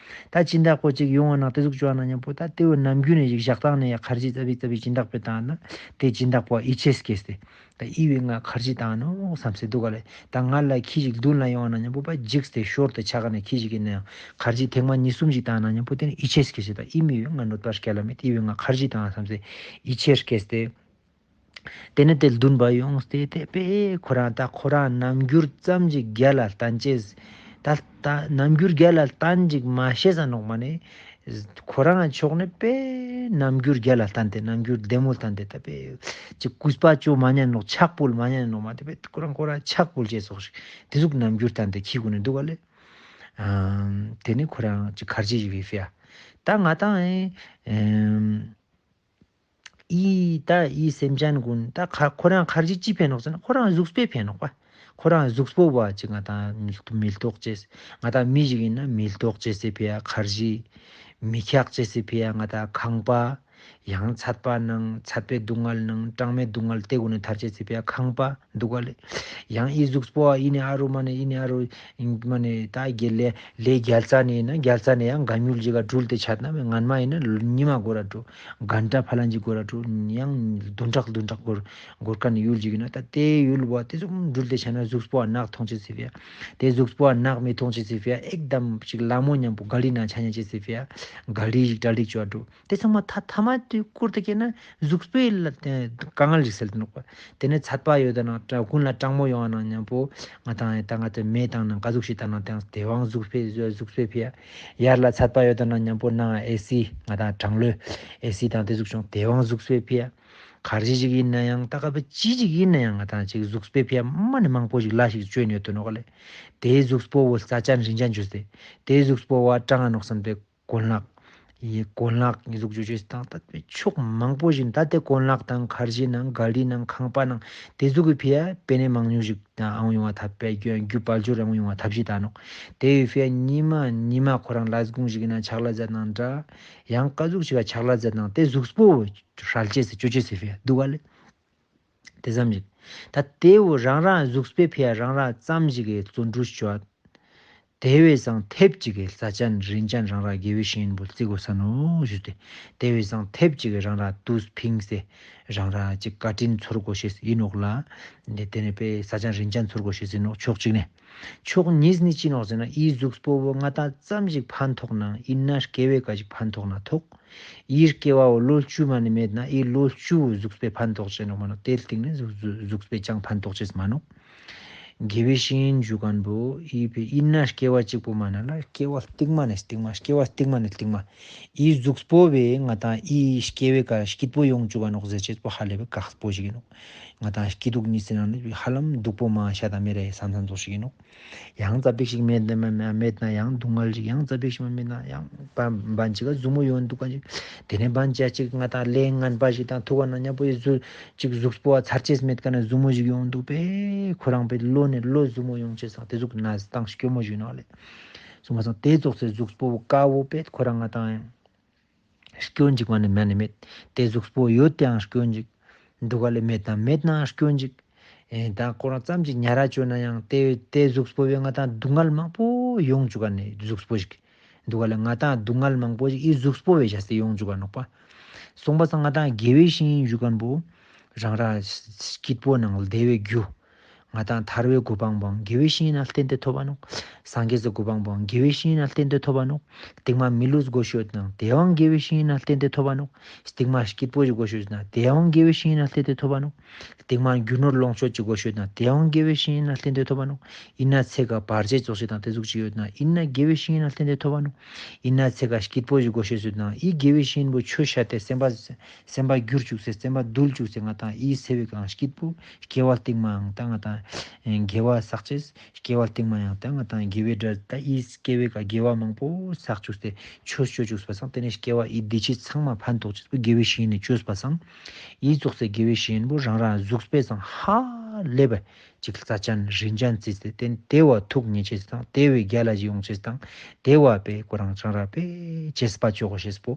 ད་སྦྱིན་བདག་པོ་ཅིག་ཡོང་བ་ན་དེ་ཟུག་ཅོ་བ་ན་མཉམ་པོ་ད་དེ་བོ་ནམ་རྒྱུན་ནས་ཞིག་ཞག་དང་ནས་ཡ་ཁར་ཇི་ཙ་པིག་ཙ་པིག་སྦྱིན་བདག་པོས་བཏང་ན་དེ་སྦྱིན་བདག་པོ་ཡིད་ཆེས་སྐྱེས་ཏེ་ད་ཨི་བས་ང་ཁར་ཇི་བཏང་ནོག་བསམ་སེ་འདུག་ག་ལེ། ད་ང་ལ་ཁྱི་ཞིག་མདུན་ལ་ཡོང་བ་ན་མཉམ་པོ་པ་འཇིགས་ཏེ་ཤོར་ཏེ་ཆ་ག་ནས་ཁྱི་ཞིག་ཡིན་ན་ཡང་ཁར་ཇི་ཐེངས་མ་གཉིས་གསུམ་ཞིག་བཏང་ན་མཉམ་པོ་དེ་ནི་ཡིད་ཆེས་སྐྱེས་ཏེ་ད་ཨི་མི་བས་ང་གནོད་པ་སྐྱལ་ལ་མེད་ཨི་བས་ང་ཁར་ཇི་བཏང་བསམ་སེ་ཡིད་ཆེས་སྐྱེས་ཏེ། དེ་ནས་དེ་མདུན་པ་ཡོངས་ཏེ་དེ་པེ་ཁོ་རང་ད་ཁོ་རང་རྣམ་འགྱུར་ཙམ་ཞིག་རྒྱལ་ལ་བསྟན་ཅེས། ད་ད་རྣམ་འགྱུར་རྒྱལ་ལ་བསྟན་ཅིག་མ་ཤེས་ས་ནོག་མ་ནེ། ཁོ་རང་ཕྱོགས་ནེ་དཔེ་རྣམ་འགྱུར་རྒྱལ་ལ་བསྟན་ཏེ་རྣམ་འགྱུར་བདེ་མོ་བསྟན་ཏེ་ད་དཔེ་ཅིག་གུས་པ་ཅོ་མ་ཉན་ནོག་ཕྱག་ཕུལ་མ་ཉན་ནོག་མ་དེ་དཔེ་ཁོ་རང་ཁོ་རང་ཕྱག་ཕུལ་ཅེས་སོགས་ཤིག་དེ་ཟུག་རྣམ་འགྱུར་བསྟན་ཏེ་ཁྱི་གུན་ནི་འདུག་ག་ལེ། ཨ་དེ་ནི་ཁོ་རང་ཅིག་ཁར་ཇི་ཞིག་ཡོད་ཕི་ཡ། ད་ང་ཏང་ཨེ་ཨེམ། ཨི་ད་ཨི་སེམས་ཅན་གུན་ད་ཁ་ཁོ་རང་ཁར་ཇི་ཅི་ཕན་ནོག་ཟེར་ན་ཁོ་རང་གཟུགས་པོའི་ཕན་ནོག་པ། ཁོ་རང་གཟུགས་པོ་བ་ཅིག་ང་ཏང་མི་མི་ལྟོགས་ཅེས། ང་ཏང་མི་ཞིག་ཡིན་ན་མི་ལྟོགས་ཅེས་སི་ཕི་ཡ་ཁར་ཇི། མི་འཁྱག་ཅེས་སི་ཕི་ཡ་ང་ཏང་ཁང་པ། ཡང་ཚད་པ་ནང་ཚད་པའི་སྡུག་བསྔལ་ནང་གྲང་མོའི་སྡུག་བསྔལ་དེ་གུན་ནི་ཐར་ཅེས་སི་ཕི་ཡ་ཁང་པ་འདུག་ག་ལེ། ཡང་ཨི་གཟུགས་པོ་བ་ཨི་ནི་ཨ་རུ་མ་ནེ་ཨི་ནི་ཨ་རུ་མ་ནེ་ད་རྒྱལ་ལེ་ལེ་རྒྱལ་ས་ནེ་ཡིན་ན་རྒྱལ་ས་ནེ་ཡང་ག་མྱུལ་ཞིག་ག་དྲུལ་ཏེ་ཆད་ན་མེ་ངན་མ་ཡིན་ན་ཉི་མ་འགོར་ར་འགྲོ། གན་ཏ་ཕ་ལན་ཅིག་འགོར་ར་འགྲོ། ཡང་བདུན་ཕྲག་བདུན་ཕྲག་འགོར་འགོར་ཁན་ཡུལ་ཅིག་ཡིན་ན་ད་དེ་ཡུལ་བོ་དེ་ཙོགས་འགྲུལ་ཏེ་ཆ་ན་གཟུགས་པོ་བ་ནག་ཐོང་ཅེས་སི་ཕི་ཡ། དེ་གཟུགས་པོ་བ་ནག་མི་ཐོང་ཅེས་སི་ཕི་ཡ་ཨེག་དམ་ཅིག་ལ་མོ་ཉམ་པོ་ག་ལི་ན་ཆ་ཉན་ཅེས་སི་ཕི་ཡ་ག་ལི་ཞིག་གྲ་སྒྲིག་ཅོ་འགྲོ། དེ་ཚང་མ་ཐ་ཐ་མ་དེ་བསྐུར་ཏེ་ཀྱེ་ན་གཟུགས་པོའི་ལ་དེ་དཀའ་ངལ་ཞིག་སེལ་ཏེ་ནོག་པ། དེ་ནས་ཚད་པ་ཡོད་ད་ན་ཀུན་ལ་གྲང་མོ་ཡོང་བ་ན་ཉམ་པོ་ང་ཏང་ད་ང་ཏང་མེ་བཏང་ན་ག་ཟུག་ཞིག་བཏང་ན་དེའང་གཟུགས་པོའི་གཟུགས་པོའི་ཕི་ཡ། ཡར་ལ་ཚད་པ་ཡོད་ད་ན་ཉམ་པོ་ནང་ཨེ་སི་ང་ཏང་གྲང་ལོས་ཨེ་སི་དང་དེ་ཟུག་བྱུང་དེའང་གཟུགས་པོའི་ཕི་ཡ། ཁར་ཇི་ཞིག་ཡིན་ན་ཡང་ད་ག་པ་ཅི་ཞིག་ཡིན་ན་ཡང་ང་ཏང་ཅིག་གཟུགས་པོའི་ཕི་ཡ་མ་ནི་མང་པོ་ཞིག་ལ་ཞིག་བཅོས་ནས་ཡོད་དོ་ནོག་ལེ། དེའི་གཟུགས་པོ་བོ་རྩ་ཅན་རིན་ཅན་བཅོས་ཏེ་དེའི་གཟུགས་པོ་བ་གྲང་ང་ནོག་བསམ་སྟེ་གོན་ལག་ཡི་གོན་ལག་ཉིས་ཟུག་ཅོ་ཅེས་དང་ད་ཕྱོགས་མང་པོ་ཞིག་ད་དེ་གོན་ལག་དང་ཁར་ཇི་ནང་ག་ལི་ནང་ཁང་པ་ནང་དེ་ཟུག་གི་ཕི་ཡ་པེ་ནེ་མང་ཉུང་ཞིག་ཨང་ཡོང་བ་ཐབས་པའི་རྒྱུ་རྒྱུ་དཔལ་འབྱོར་ཨང་ཡོང་བ་ཐབས་ཤིག་ད་ནོག། དེ་ཡི་ཕི་ཡ་ཉི་མ་ཉི་མ་ཁོ་རང་ལས་གུང་ཞིག་ན་ཆག་ལ་ཛད་ནང་འདྲ་ཡང་ག་ཟུག་ཞིག་ག་ཆག་ལ་ཛད་ནང་དེ་གཟུགས་པོ་ཧྲལ་ཅེས་སི་ཅོ་ཅེས་སི་ཕི་ཡ་འདུག་ག་ལེ། དེ་ཙམ་ཞིག་ད་དེ་བོ་རང་རང་གཟུགས་པོའི་ཕི་ཡ་རང་རང་ཙམ་ཞིག་གི་བརྩོན་འགྲུས་ཅོ། དེ་བས་སང་ཐེབས་ཅིག་གི་རྩ་ཅན་རིན་ཅན་རང་ར་དགེ་བའི་བཤེས་གཉེན་པོ་བརྩི་དགོས་ས་ནོག་ཞུས་ཏེ། དེ་བས་སང་ཐེབས་ཅིག་གི་རང་ར་དུས་ཕིངས་ཏེ་རང་ར་ཅིག་བཀའ་དྲིན་ཚོར་དགོས་ཤེས་ཡིན་ནོག་ལ། དེ་ནས་པའི་རྩ་ཅན་རིན་ཅན་ཚོར་དགོས་ཤེས་ཡིན་ནོག་ཕྱོགས་གཅིག་ནས། ཕྱོགས་གཉིས་ནས་ཅི་ནོག་ཟེར་ན་ཨི་གཟུགས་པོ་བོ་ང་ཏང་ཙམ་ཞིག་ཕན་ཐོགས་ན་ཡིན་ན་སྐྱེ་བའི་ཀ་ཞིག་ཕན་ཐོགས་ན་ཐོགས། ཨི་སྐྱེ་བ་བོ་ལོ་བཅུ་མ་ནི་མེད་ན་ཨི་ལོ་བཅུ་བོ་གཟུགས་པོའི་ཕན་ཐོགས་ཅེས་ནོག་མ་ནོག། དེ་སྟེང་ནས་གཟུགས་གཟུགས་པོའི་ཅང་ཕན་ཐོགས་ཅེས་མ་ནོག། དགེ་བའི་བཤེས་གཉེན་ཞུ་མཁན་པོ་ཨི་ཕི་ཨིན་ན་སྐྱེ་བ་གཅིག་པོ་མ་ན་ལ་སྐྱེ་བ་སྟིང་མ་ནས་སྟིང་མ་སྐྱེ་བ་སྟིང་མ་ནས་སྟིང་མ་ཨི་གཟུགས་པོ་བས་ང་ཏང་ཨི་སྐྱེ་བའི་ཀ་སྐྱིད་པོ་ཡོང་བཅུག་ག་ནོག་ཟེར་ཅེས་པོ་ཧ་ལས་པའི་དཀགས་པོ་ཞིག་ཡིན་ནོག། ང་ཏང་སྐྱིད་སྡུག་གཉིས་སི་ནང་ནས་ཧ་ལམ་སྡུག་པོ་མ་ཤ་དང་མེ་རེ་བསམ་བསམ་ཚོགས་ཤིག་ཡིན་ནོག། ཡང་ཙ་པིག་ཞིག་མེད་ན་མེད་ན་ཡང་སྡུག་བསྔལ་ཞིག་ཡང་ཙ་པིག་ཞིག་མ་མེད་ན་ཡང་བན་བན་ཅིག་ག་ཟུ་མོ་ཡོང་འདུག་ག་ཅིག། དེ་ནས་བན་ཅིག་ང་ཏང་ལས་ངན་པ་ཞིག་དང་ཐུག་ག་ན་ཉམ་པོ་ཡི་ཟུ་ཅིག་གཟུགས་པོ་བ་ཚར་ཅེས་མེད་ཀ་ན་ཟུ་མོ་ཞིག་ཡོང་འདུག་པས། ཁོ་རང་པའི་ལོ་ནས་ལོ་ཟུ་མོ་ཡོང་ཅེས་སང་དེ་ཟུག་ན་སྟངས་སྐྱོ་མོ་ཞིག་ནོག་ལེ། སོང་པ་སང་དེ་ཙོགས་སེ་གཟུགས་པོ་བ་དཀའ་བོ་པས་ཁོ་རང་ང་ཏང་སྐྱོན་ཅིག་མ་ནི་མ་ནི་མེད། དེ་གཟུགས་པོ་ཡོད་དེའང་སྐྱོན་ཅིག། འདུག་ག་ལེ་མེད་དང་མེད་ནའང་སྐྱོན་ཅིག། ཨེ་ད་ཁོ་རང་ཙམ་ཅིག་ཉ་ར་བཅོས་ན་ཡང་དེ་དེ་གཟུགས་པོ་བས་ང་ཏང་སྡུག་བསྔལ་མང་པོ་ཡོང་བཅུག་ག་ནི་གཟུགས་པོ་ཞིག། འདུག་ག་ལེ་ང་ཏང་སྡུག་བསྔལ་མང་པོ་ཞིག་ཨི་གཟུགས་པོ་བས་བྱས་ཏེ་ཡོང་བཅུག་ག་ནོག་པ། སོང་པ་སང་ང་ཏང་དགེ་བའི་བཤེས་གཉེན་ཞུ་མཁན་པོ་རང་ར་སྐྱིད་པོ་ནང་བདེ་བའི་རྒྱུ། ང་ཏང་ཐར་བའི་གོ་འཕང་པོའང་དགེ་བའི་བཤེས་གཉེན་ལ་བརྟེན་ཏེ་ཐོབ་པ་ནོག། སངས་རྒྱས་སི་གོ་འཕང་པོའང་དགེ་བའི་བཤེས་གཉེན་ལ་བརྟེན་ཏེ་ཐོབ་པ་ནོག། སྟིང་མ་མི་ལུས་དགོས་ཤེས་ཡོད་ན་དེའང་དགེ་བའི་བཤེས་གཉེན་ལ་བརྟེན་ཏེ་ཐོབ་པ་ནོག། སྟིང་མ་སྐྱིད་པོ་ཞིག་དགོས་ཤེས་ཡོད་ན་དེའང་དགེ་བའི་བཤེས་གཉེན་ལ་བརྟེན་ཏེ་ཐོབ་པ་ནོག། སྟིང་མ་རྒྱུ་ནོར་ལོངས་སྤྱོད་ཅིག་དགོས་ཤེས་ཡོད་ན་དེའང་དགེ་བའི་བཤེས་གཉེན་ལ་བརྟེན་ཏེ་ཐོབ་པ་ནོག། ཡིན་ན་ཚེ་ག་བར་ཆད་ཙོགས་ཤིག་དང་དེ་ཟུག་ཅིག་ཡོད་ན་ཡིན་ན་དགེ་བའི་བཤེས་གཉེན་ལ་བརྟེན་ཏེ་ཐོབ་པ་ནོག། ཡིན་ན་ཚེ་ག་སྐྱིད་པོ་ཞིག་དགོས་ཤེས་ཡོད་ན་ཨི་དགེ་བའི་བཤེས་གཉེན་པོ་ཆོས་བཤད་དེ་སེམས་པ་སེམས་པ་འགྱུར་བཅུག་སེ་སེམས་པ་འདུལ་བཅུག་སེ་ང་ཏང་ཨི་སེ་བའི་གང་སྐྱིད་པོ་སྐྱེ་བ་སྟིང་མའང་ད་ང་ཏང་དགེ་བ་བསགས་ཅེས། སྐྱེ་བ་སྟིང་མ་ཡང་ད་ང་ཏང་དགེ་བའི་སྒྲ་ད་ཨི་སྐྱེ་བའི་ཀ་དགེ་བ་མང་པོ་བསགས་བཅུག་སྟེ་ཆོས་སྤྱོད་བཅུག་པ་སང་དེ་ནས་སྐྱེ་བ་ཨི་བདེ་སྐྱིད་ཚང་མ་ཕན་ཐོགས་ཅེས་པོ་དགེ་བའི་བཤེས་གཉེན་ནི་བཅོས་པ་སང་། ཨི་ཙོགས་སེ་དགེ་བའི་བཤེས་གཉེན་པོ་རང་རང་གཟུགས་པོའི་སང་ཧ་ལས་པ་ཅིག་རྩ་ཅན་རིན་ཅན་བརྩིས་ཏེ་དེ་དེ་བ་ཐུགས་མཉེས་ཅེས་དང་དེ་བའི་རྒྱལ་ལ་ཞིག་ཡོང་ཅེས་དང་དེ་བ་པའི་ཁོ་རང་རང་ར་པའི་བྱེད་པ་ཅོ་དགོས་ཤེས་པོ་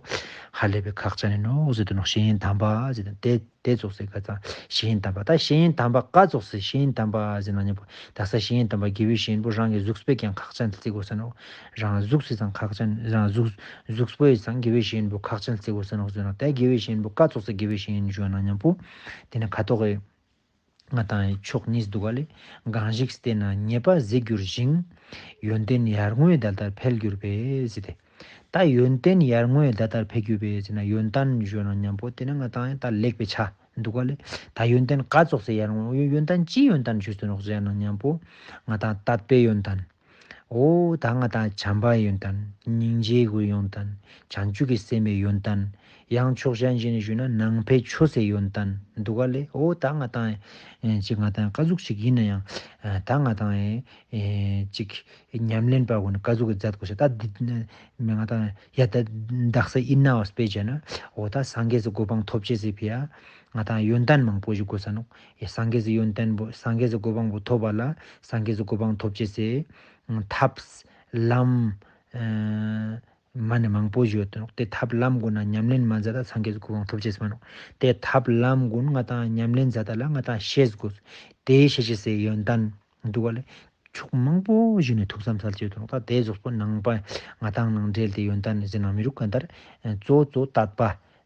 ཧ་ལས་པའི་ཁག་ཅན་ཡིན་ནོག་ཟེར་དུ་ནོག། བཤེས་གཉེན་དམ་པ་ཟེར་དུ་དེ། དེ་ཙོགས་སེ་ཀ་ཙང་བཤེས་གཉེན་དམ་པ། ད་བཤེས་གཉེན་དམ་པ་ཀ་ཙོགས་སེ་བཤེས་གཉེན་དམ་པ་ཟེར་ན་ཉམ་པོ་དག་ས་བཤེས་གཉེན་དམ་པ་དགེ་བའི་བཤེས་གཉེན་པོ་རང་གི་གཟུགས་པོའི་ཀྱང་ཁག་ཅན་བརྩི་དགོས་ས་ནོག། རང་གཟུགས་སི་ཙང་ཁག་ཅན་རང་གཟུགས་གཟུགས་པོའི་ཙང་དགེ་བའི་བཤེས་གཉེན་པོ་ཁག་ཅན་བརྩི་དགོས་ས་ནོག་ཟེར་ན་ད་དགེ་བའི་བཤེས་གཉེན་པོ་ཀ་ཙོགས་སེ་དགེ་བའི་བཤེས་གཉེན་ཞུ་ན་ཉམ་པོ་དེ་ནི་ཁ་ཐོག་གི་ང་ཏང་ཕྱོགས་གཉིས་འདུག་ག་ལེ། གང་ཞིག་བལྟས་ན་ཉེས་པ་ཟད་འགྱུར་ཞིང་། ཡོན་ཏན་ཡར་ངོའི་ཟླ་ལྟར་འཕེལ་འགྱུར་བས་ཟེར་ཏེ། ད་ཡོན་ཏན་ཡར་ངོའི་ཟླ་ལྟར་འཕེལ་འགྱུར་བས་ཟེར་ན་ཡོན་ཏན་ཞུ་ན་ཉམ་པོ་དེ་ནི་ང་ཏང་ད་ལེགས་པའི་ཆ་འདུག་ག་ལེ། ད་ཡོན་ཏན་ཀ་ཙོགས་སེ་ཡར་ངོ་ཡོན་ཏན་ཅི་ཡོན་ཏན་ཞུ་སྟེ་ནོག་ཟེར་ན་ཉམ་པོ་ང་ཏང་དད་པའི་ཡོན་ཏན། འོ་ད་ང་ཏང་བྱམས་པའི་ཡོན་ཏན། སྙིང་རྗེའི་ཡོན་ཏན། བྱང་ཆུབ་ཀྱི་སེམས་མའི་ཡོན་ཏན། ཡང་ཕྱོགས་གཞན་ཞིག་ནས་ཞུས་ན་ནང་པའི་ཆོས་སི་ཡོན་ཏན་འདུག་ག་ལེ། འོ་ད་ང་ཏང་ཨེ་ཅིག་ང་ཏང་ཀ་ཟུག་ཅིག་ཡིན་ན་ཡང་ཨ་ད་ང་ཏང་ཨེ་ཅིག་ཉམས་ལེན་པ་གུན་ཀ་ཟུག་གི་མཛད་དགོས་ཤེས་ད་འདི་ང་ཏང་ཡ་ད་དག་ས་ཡིན་ནའང་དཔེ་བྱས་ན་འོ་ད་སངས་རྒྱས་སི་གོ་འཕང་ཐོབ་ཅེས་སི་ཕི་ཡ་ང་ཏང་ཡོན་ཏན་མང་པོ་ཞིག་དགོས་ས་ནོག། ཡ་སངས་རྒྱས་སི་ཡོན་ཏན་པོ་སངས་རྒྱས་སི་གོ་འཕང་པོ་ཐོབ་པ་ལ་སངས་རྒྱས་སི་གོ་འཕང་ཐོབ་ཅེས་སི་ཐབས་ལམ་ཨ་མ་ནི་མང་པོ་ཞིག་ཡོད་དེ་ནོག། དེ་ཐབས་ལམ་གུན་ན་ཉམས་ལེན་མ་མཛད་ད་སངས་རྒྱས་སི་གོ་འཕང་ཐོབ་ཅེས་མ་ནོག། དེ་ཐབས་ལམ་གུན་ང་ཏང་ཉམས་ལེན་མཛད་ད་ལ་ང་ཏང་ཤེས་དགོས། དེ་ཤེས་ཅེས་སི་ཡོན་ཏན་འདུག་ག་ལེ། ཕྱོགས་མང་པོ་ཞིག་ནས་ཐུགས་བསམ་སལ་ཅེས་ཡོད་དེ་ནོག། ད་དེ་ཙོགས་པོ་ནང་པ་ང་ཏང་ནང་འབྲེལ་ཏེ་ཡོན་ཏན་ཟེར་ན་མི་རུག་ག་ད་གཙོ་གཙོ་དད་པ་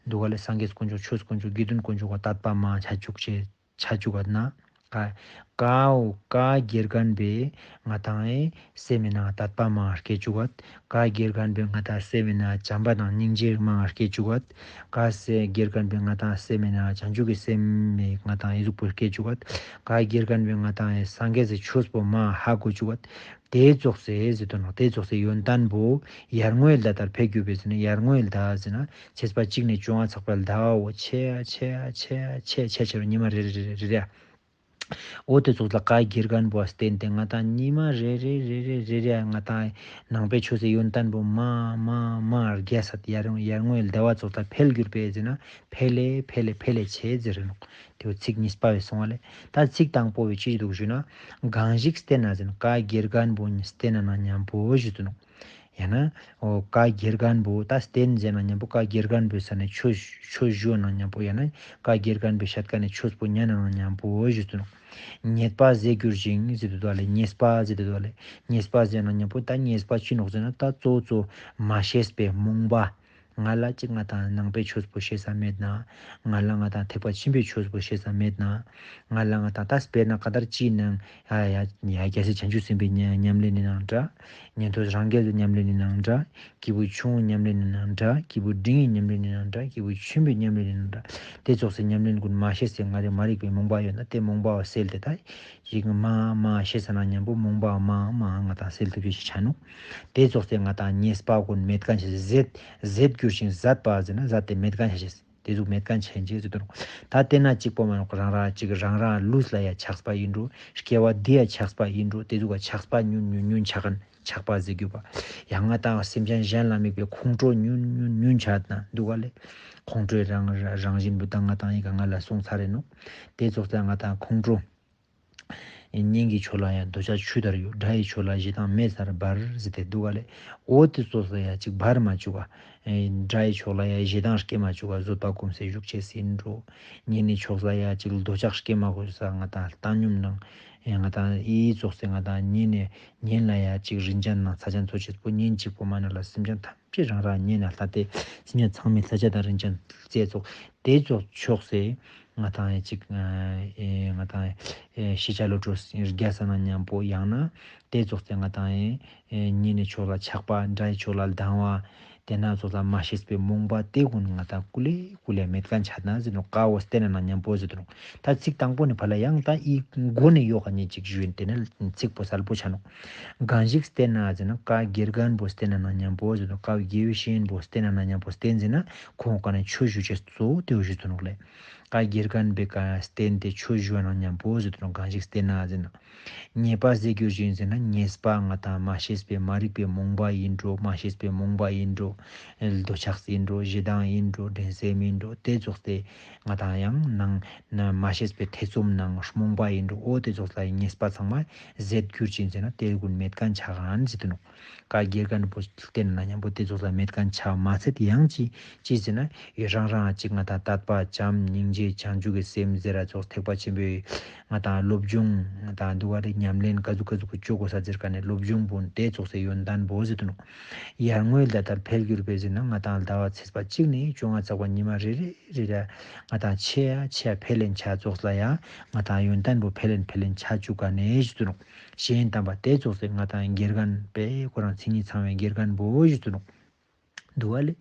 འདུག་ག་ལེ། སངས་རྒྱས་དཀོན་མཆོག་ཆོས་དཀོན་མཆོག་དགེ་འདུན་དཀོན་མཆོག་ག་དད་པ་མ་ཆ་བཅུག་ཅེས་ཆ་བཅུག་ག་ན། ཀ་ཀའོ་བཀའ་དགེ་རྒན་པས་ང་ཏང་ཨེ་སེམས་མི་ནང་དད་པ་མ་སྐྱེ་བཅུག་ག། བཀའ་དགེ་རྒན་པས་ང་ཏང་སེམས་མི་ནང་བྱམས་པ་དང་སྙིང་རྗེ་མ་སྐྱེ་བཅུག་ག། བཀའ་སེ་དགེ་རྒན་པས་ང་ཏང་སེམས་མི་ནང་བྱང་ཆུབ་ཀྱི་སེམས་མི་ང་ཏང་ཨེ་ཟུག་པོ་སྐྱེ་བཅུག་ག། བཀའ་དགེ་རྒན་པས་ང་ཏང་ཨེ་སངས་རྒྱས་སི་ཆོས་པོ་མ་ཧ་གོ་བཅུག་ག། དེ་ཙོགས་སེ་ཟེར་དོ་ནོག། དེ་ཙོགས་སེ་ཡོན་ཏན་པོ་ཡར་ངོའི་ཟླ་ལྟར་འཕེལ་གྱུར་པས་ཟེར་ན་ཡར་ངོའི་ཟླ་ཟེར་ན་ཚེས་པ་གཅིག་ནས་བཅོ་ལྔ་ཚག་པའི་ཟླ་བ་བོ་ཆེ་ཡ་ཆེ་ཡ་ཆེ་ཡ་ཆེ་ཆེ་ཆེ་རུ་ཉི་མ་རེ་རེ་རེ་རེ་རེ། འོ་དེ་ཙོགས་ལ་བཀའ་དགེ་རྒན་པོ་བསྟེན་ཏེ་ང་ཏང་ཉི་མ་རེ་རེ་རེ་རེ་རེ་རེ་ང་ཏང་ནང་པའི་ཆོས་སི་ཡོན་ཏན་པོ་མ་མ་མ་རྒྱས་སད་ཡར་ཡར་ངོའི་ཟླ་བ་ཙོགས་ལ་འཕེལ་གྱུར་པས་ཟེར་ན་འཕེལ་ལེ་འཕེལ་ལེ་འཕེལ་ལེ་ཆེ་ཟེར་རེ་ནོག། དེ་བོ་ཚིག་གཉིས་པ་བས་སོང་བ་ལེ། ད་ཚིག་དང་པོ་བས་ཅི་འདུག་ཞུ་ན། གང་ཞིག་བསྟེན་ན་ཟེར་ན་བཀའ་དགེ་རྒན་པོ་ཉིད་བསྟེན་ན་ན་མཉམ་པོ་ཞུ་དུ་ནོག། ཡང་ན་འོ་བཀའ་དགེ་རྒན་པོ་ད་བསྟེན་ཟེར་ན་མཉམ་པོ་བཀའ་དགེ་རྒན་པོའི་ས་ནས་ཆོས་ཆོས་ཞུ་ན་མཉམ་པོ་ཡང་ན་བཀའ་དགེ་རྒན་པོའི་ཤད་ཀ་ནས་ཆོས་པོ་ཉན་ན་མཉམ་པོ་ཞུ་དུ་ནོག། ཉེས་པ་ཟད་གྱུར་ཅིང་ཟེར་དུ་དོ་ལེ། ཉེས་པ་ཟེར་དུ་དོ་ལེ། ཉེས་པ་ཟེར་ན་མཉམ་པོ་ད་ཉེས་པ་ཅི་ནོག་ཟེར་ན་ད་གཙོ་བོ་གཙོ་མ་ཤེས་པའི་རྨོངས་པ། ང་ལ་ཅིག་ང་ཏང་ནང་པའི་ཆོས་པོ་ཤེས་ས་མེད་ན། ང་ལ་ང་ཏང་ཐེག་པ་ཆེན་པོའི་ཆོས་པོ་ཤེས་ས་མེད་ན། ང་ལ་ང་ཏང་ད་དཔེར་ན་ག་དར་ཅིའི་ནང་ཡ་ཡ་ཡ་རྒྱལ་སྲས་བྱང་ཆུབ་སེམས་དཔའི་ཉམས་ཉམས་ལེན་ནི་ནང་འདྲ། ཉན་ཐོས་རང་རྒྱལ་གྱི་ཉམས་ལེན་ནི་ནང་འདྲ། སྐྱེས་བུ་ཆུང་ངུའི་ཉམས་ལེན་ནི་ནང་འདྲ། སྐྱེས་བུ་འབྲིང་གི་ཉམས་ལེན་ནི་ནང་འདྲ། སྐྱེས་བུ་ཆེན་པོའི་ཉམས་ལེན་ནི་ནང་འདྲ། དེ་ཙོགས་སི་ཉམས་ལེན་ཀུན་མ་ཤེས་སེ་ང་རེ་མ་རིག་པའི་རྨོངས་པ་ཡོད་ན་དེ་རྨོངས་པ་བོ་སེལ་ཏེ་ད། ཞིག་མ་མ་ཤེས་ས་ན་མཉམ་པོ་རྨོངས་པ་མ་མ་ང་ཏང་སེལ་ཐུབ་ཅེས་ཤིག་ཆ་ནུག། དེ་ཙོགས་སེ་ང་ཏང་ཉེས་པ་ཀུན་མེད་མཁན་ཆ་ཟེར་ཟད་ཟད་གྱུར་ཞིང་ཟད་པ་ཟེར་ན་ཟད་དེ་མེད་མཁན་ཆ་ཅེས་དེ་ཟུག་མེད་མཁན་ཆ་ཅེས་ཟེར་དུ་ནོག། ད་དེ་ན་གཅིག་པོ་མ་ནོག་རང་རང་གཅིག་རང་རང་ལུས་ལ་ཡ་ཆགས་པ་ཡིན་འགྲོ། སྐྱེ་བ་འདི་ཡ་ཆགས་པ་ཡིན་འགྲོ། དེ་ཟུག་ག་ཆགས་པ་ཉུན་ཉུན་ཉུན་ཆགས་མཁན་ཆགས་པ་ཟེར་རྒྱུ་བ། ཡང་ང་ཏང་སེམས་ཅན་གཞན་ལ་དམིགས་པའི་ཁོང་ཁྲོ་ཉུན་ཉུན་ཉུན་ཆགས་ན་འདུག་ག་ལེ། ཁོང་ཁྲོའི་རང་རང་བཞིན་པོ་ད་ང་ཏང་ཡི་ག་ང་ལ་སོང་ཚར་རེ་ནོག། དེ་ཙོགས་ལ་ང་ཏང་ཁོང་ཁྲོ། གཉེན་གྱི་ཕྱོགས་ལ་ཡང་འདོད་ཆགས་ཆུ་ལྟར་གཡོ། དགྲ་ཡི་ཕྱོགས་ལ་ཞེ་སྡང་མེ་ལྟར་འབར་ཟེར་ཏེ་འདུག་ག་ལེ། འོ་དེ་ཙོགས་ལ་ཡང་གཅིག་འབར་མ་བཅུག་ག། དགྲ་ཡི་ཕྱོགས་ལ་ཡང་ཞེ་སྡང་སྐྱེ་མ་བཅུག་ག། བཟོད་པ་སྒོམ་སེམས་ཞུགས་ཅེས་ཡིན་འགྲོ། གཉེན་ནི་ཕྱོགས་ལ་ཡང་གཅིག་འདོད་ཆགས་སྐྱེ་མ་དགོས་ས་ང་ཏང་བཏང་སྙོམས་ནང་ང་ཏང་ཨི་ཙོགས་སེ་ང་ཏང་གཉེན་ནི་གཉེན་ལ་ཡང་གཅིག་རིན་ཅན་ནང་ཚ་ཅན་ཚོ་ཅེས་པོ་གཉེན་གཅིག་པོ་མ་ན་ལ་སེམས་ཅན་ཐམས་ཅད་རང་རང་གཉེན་ལ་ལྟ་སྟེ་སེམས་ཅན་ཚང་མའི་ལྷ་ཆ་དང་རིན་ཅན་རྩེ་ཙོགས་དེ་ཙོགས་ཕྱོགས་སེ་ང་ཏང་ཡང་གཅིག་ཨེ་ང་ཏང་ཨེ་ཤེས་བྱ་བློ་གྲོས་རྒྱས་ས་ན་མཉམ་པོ་ཡང་ན་དེ་ཙོགས་སེ་ང་ཏང་ཨེ་གཉེན་ནི་ཕྱོགས་ལ་ཆགས་པ་དགྲ་ཡི་ཕྱོགས་ལ་སྡང་བ་དེ་ན་ཙོགས་ལ་མ་ཤེས་པའི་རྨོངས་པ་དེ་ཀུན་ང་ཏང་ཀུ་ལེ་ཀུ་ལེ་མེད་མཁན་ཆ་ན་ཟེར་ནོག། བཀའ་བོ་བསྟེན་ན་ན་མཉམ་པོ་ཟེར་དུ་ནོག། ད་ཚིག་དང་པོ་ནི་ཕ་ལ་ཡང་ད་ཨི་མགོ་ནས་ཡོག་ག་ནས་གཅིག་ཞུ་ཡིན། དེ་ནས་ཚིག་པོ་གསལ་པོ་ཆ་ནོག། གང་ཞིག་བསྟེན་ན་ཟེར་ན་བཀའ་དགེ་རྒན་པོ་བསྟེན་ན་ན་མཉམ་པོ་ཟེར་དུ་བཀའ་དགེ་བའི་བཤེས་གཉེན་པོ་བསྟེན་ན་ན་མཉམ་པོ་བསྟེན་ཟེར་ན་ཁོང་ཀ་ནས་ཆོས་ཞུ་ཅེས་གཙོ་བོ་དེ་བོ་ཞུ་དུ་ནོག་ལེ། བཀའ་དགེ་རྒན་པའི་བཀའ་བསྟེན་ཏེ་ཆོས་ཞུ་བ་ན་མཉམ་པོ་ཟེར་དུ་ནོག། གང་ཞིག་བསྟེན་ན་ཟེར་ན། ཉེས་པ་ཟད་གྱུར་ཅིང་ཟེར་ན་ཉེས་པ་ང་ཏང་མ་ཤེས་པའི་མ་རིག་པའི་རྨོངས་པ་ཡིན་འགྲོ། མ་ཤེས་པའི་རྨོངས་པ་ཡིན་འགྲོ། འདོད་ཆགས་ཡིན་འགྲོ། ཞེ་སྡང་ཡིན་འགྲོ། འགྲན་སེམས་ཡིན་འགྲོ། དེ་ཙོགས་ཏེ་ང་ཏང་ཡང་ནང་ན་མ་ཤེས་པའི་ཐེ་ཚོམ་ནང་རྨོངས་པ་ཡིན་འགྲོ། འོ་དེ་ཙོགས་ལ་ཉེས་པ་ཚང་མ་ཟད་གྱུར་ཅིང་ཟེར་ན་དེ་ཀུན་མེད་མཁན་ཆ་ག་ཟེར་དུ་ནོག། བཀའ་དགེ་རྒན་པོ་བསྟེན་ན་མཉམ་པོ་དེ་ཙོགས་ལ་མེད་མཁན་ཆ་མ་ཚད་ཡང་ཅི་ཅི་ཟེར་ན་ཡི་རང་རང་ཅིག་ང་ཏང་དད་པ་བྱམས་སྙིང་རྗེ་བྱང་ཆུབ་ཀྱི་སེམས་ཟེར་ར་ཙོགས་ཐེག་པ་ཆེན་པོའི་ང་ཏང་སློབ་སྦྱོང་ང་ཏང་འདུག་ག་རེ་ཉམས་ལེན་ཀ་ཟུག་ཀ་ཟུག་ཅོ་དགོས་ས་ཟེར་ཀ་ནས་སློབ་སྦྱོང་པོ་དེ་ཙོགས་སེ་ཡོན་ཏན་པོ་ཟེར་དུ་ནོག། ཡར་ངོའི་ཟླ་ལྟར་འཕེལ་གྱུར་པས་ཟེར་ན་ང་ཏང་ཟླ་བ་ཚེས་པ་གཅིག་ནས་བཅོ་ལྔ་ཚག་པ་ཉི་མ་རེ་རེ་རེ་རེ་ང་ཏང་ཆེ་ཡ་ཆེ་ཡ་འཕེལ་ལེན་ཆ་ཙོགས་ལ་ཡ་ང་ཏང་ཡོན་ཏན་པོ་འཕེལ་ལེན་འཕེལ་ལེན་ཆ་བཅུག་ག་ནས་ཞུ་དུ་ནོག། གཞན་དམ་པ་དེ་ཙོགས་སེ་ང་ཏང་དགེ་རྒན་པས་ཁོ་རང་མཚན་ཉིད་ཚང་བའི་དགེ་རྒན་པོ་ཞུ་དུ་ནོག། འདུག་ག་ལེ།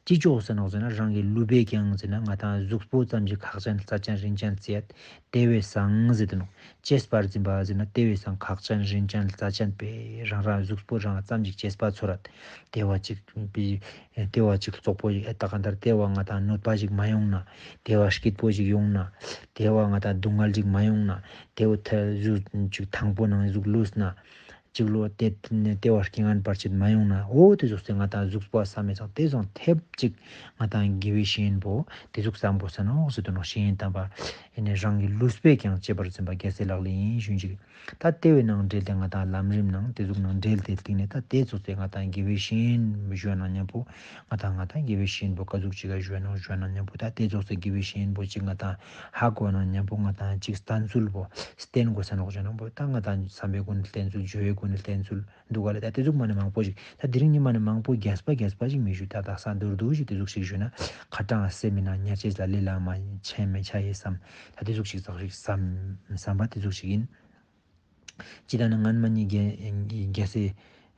ཅི་ཅོ་ཟེར་ནོག་ཟེར་ན་རང་གི་ལུས་པའི་ཀྱང་ཟེར་ན་ང་ཏང་གཟུགས་པོ་ཙམ་ཞིག་ཁག་ཅན་རྩ་ཅན་རིན་ཅན་ཟེར་ཡ་དེ་བས་སང་ཟེར་དུ་ནོག། གཅེས་པར་འཛིན་པ་ཟེར་ན་དེ་བས་སང་ཁག་ཅན་རིན་ཅན་རྩ་ཅན་པའི་རང་རང་གཟུགས་པོ་རང་ཙམ་ཞིག་གཅེས་པ་ཚོར་ར། དེ་བ་ཅིག་པི་དེ་བ་ཅིག་བཙོག་པོ་ཞིག་ཨེ་ད་ག་འདར་དེ་བ་ང་ཏང་གནོད་པ་ཞིག་མ་ཡོང་ན། དེ་བ་སྐྱིད་པོ་ཞིག་ཡོང་ན། དེ་བ་ང་ཏང་སྡུག་བསྔལ་ཞིག་མ་ཡོང་ན། དེ་བ་ཐ་གཟུགས་ཅིག་ཐང་པོ་ནང་གཟུགས་ལུས་ན། ཅིག་ལོ་དེ་དེ་བ་རྐྱེན་ངན་བར་ཆད་མ་ཡོང་ན། འོ་དེ་ཟུག་སེ་ང་ཏང་གཟུགས་པོ་བསམ་མེད་ཚང་དེ་ཟུག་ཐེབས་ཅིག་ང་ཏང་དགེ་བའི་བཤེས་གཉེན་པོ་དེ་ཟུག་བསམ་དགོས་ས་ནོག་ཟེར་དུ་ནོག། བཤེས་གཉེན་དམ་པ་ཨེ་ནི་རང་གི་ལུས་པས་ཀྱང་གཅེས་པར་འཛིན་པ་རྒྱལ་སྲས་ལག་ལེན་ཡིན་ཞུ་ཅིག། ད་དེ་བའི་ནང་འབྲེལ་ཏེ་ང་ཏང་ལམ་རིམ་ནང་དེ་ཟུག་ནང་འབྲེལ་ཏེ་སྟེང་ནས་ད་དེ་ཟུག་སེ་ང་ཏང་དགེ་བའི་བཤེས་གཉེན་ཞུ་ན་མཉམ་པོ་ང་ཏང་ང་ཏང་དགེ་བའི་བཤེས་གཉེན་པོ་ཀ་ཟུག་ཅིག་ག་ཞུ་ན་ཞུ་ན་མཉམ་པོ་ད་དེ་ཟུག་སེ་དགེ་བའི་བཤེས་གཉེན་པོ་ཅིག་ང་ཏང་ཧ་གོ་ན་མཉམ་པོ་ང་ཏང་ཅིག་བསྟེན་ཚུལ་པོ་བསྟེན་དགོས་ས་ནོག་ཞུ་ན་པོ་ད་ང་ཏང་བསམ་པའི་སྒོ་ནས་བསྟེན་ཚུལ་སྦྱོར་བའི་སྒོ་ནས་བསྟེན་ཚུལ་འདུག་ག་ལེ། ད་དེ་ཟུག་མ་ནེ་མང་པོ་ཞིག་ད་དེ་རིང་ཉི་མ་ནེ་མང་པོ་རྒྱས་པ་རྒྱས་པ་ཞིག་མི་ཞུ། ད་དག་ས་མདོར་བསྡུས་ཤིག་དེ་ཟུག་ཞིག་ཞུ་ན་ཁ་གྲངས་སེ་མི་ན་ཉ་ཅེས་ལ་ལེ་ལ་མ་ཆེན་མེ་ཆ་ཡེ་བསམ། ད་དེ་ཟུག་ཞིག་ཙག་ཞིག་བསམ་བསམ་པ་དེ་ཟུག་ཞིག་ཡིན། ཅི་ད་ནི་སྔན་མ་ཉིད་རྒྱལ་རྒྱལ་སྲས་